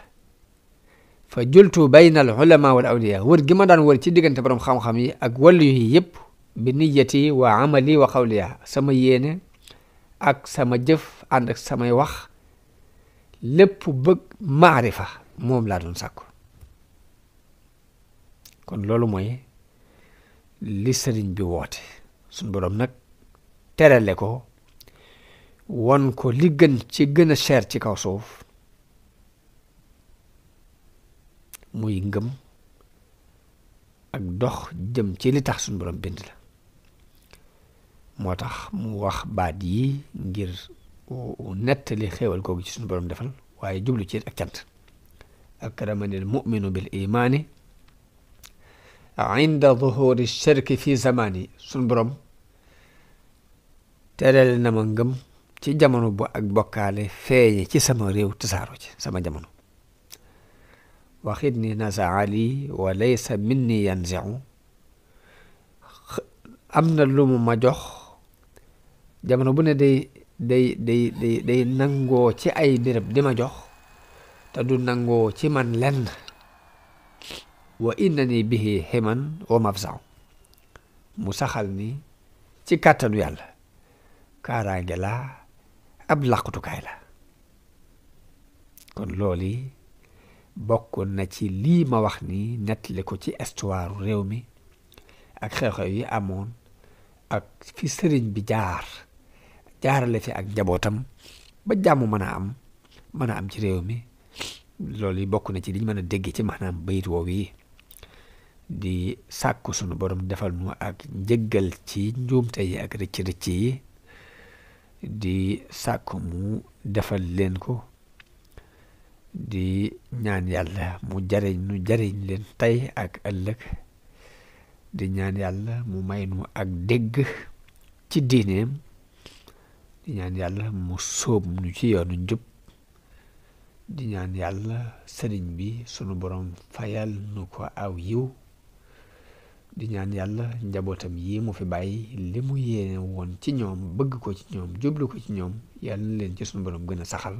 fa jultu bayna al ulama wal awliya wër gi ma daan wër ci diggante borom xam-xam yi ak wàllu yi yëpp bi niyati wa amali wa xawliya sama yéene ak sama jëf ànd ak samay wax lépp bëgg maarifa moom laa doon sàkku kon loolu mooy li sëriñ bi woote suñ boroom nag terale ko won ko li gën ci gën a cher ci kaw suuf muy ngëm ak dox jëm ci li tax suñ boroom bind la moo tax mu wax baat yi ngir nettali xéewal googu ci suñu borom defal waaye jublu ci ak cant akramani al muminu bil imaani inda zuhuri shirki fi zamani suñu borom tereel na ma ngëm ci jamono bu ak bokkaale feeñe ci sama réew tasaaro ci sama jamono waxit ni nasaali wa laysa minni yanzi'u am na lu mu ma jox jamono bu ne day nangoo ci ay béréb di ma jox te du nangoo ci man lenn wa innani bihi himan wa mafza'u mu saxal ni ci kàttanu yàlla kaaraange la ab làqutukaay la kon loolu bokk na ci lii ma wax ni nettali ko ci histoire réew mi ak xew-xew yi amoon ak fi sëriñ bi jaarale fi ak njabootam ba jàmm mën a am ci réew mi loolu yi bokk na ci liñ mën a dégg ci maanaam bayit woowu yi di sàkku sunu borom defal nu ak njëggal ci njuumte yi ak rëcc-rëcc yi di sàkku mu defal leen ko di ñaan yàlla mu jariñ leen tey ak ëllëg di ñaan yàlla mu may nu ak dégg ci diineem di ñaan yàlla mu sóob nu ci yoonu njub di ñaan yàlla sëriñ bi sunu borom fayal nu ko aw yiw di ñaan yàlla njabootam yi mu fi bàyyi li mu yéene woon ci ñoom bëgg ko ci ñoom jublu ko ci ñoom yàlla na leen ci sunu borom gën a saxal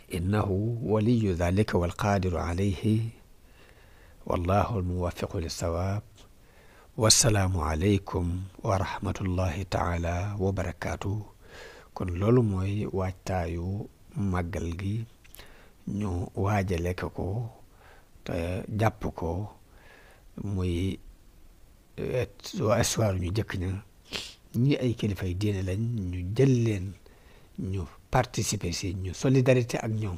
innahu waliyu dhalika walqadiru alayhi wallahu almuwaffiqu lissawaab wassalaamu aleykum wa rahmatullahi taala wa barakaatu kon loolu mooy waajtaayu màggal gi ñu waajale ko te jàpp ko muy histoire ñu jëkk ña ñi ay kilifay diine lañ ñu jël leen ñu participer si ñu solidarité ak ñoom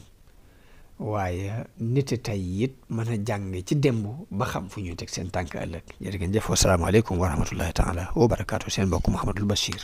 waaye nit tey it mën a jàng ci démb ba xam fu ñuy teg seen tànk ëllëg jërë ngeen jëf wasalaamaaleykum wa rahmatullahi taala wa barakaatu seen mbokk Mouhamadul Bachir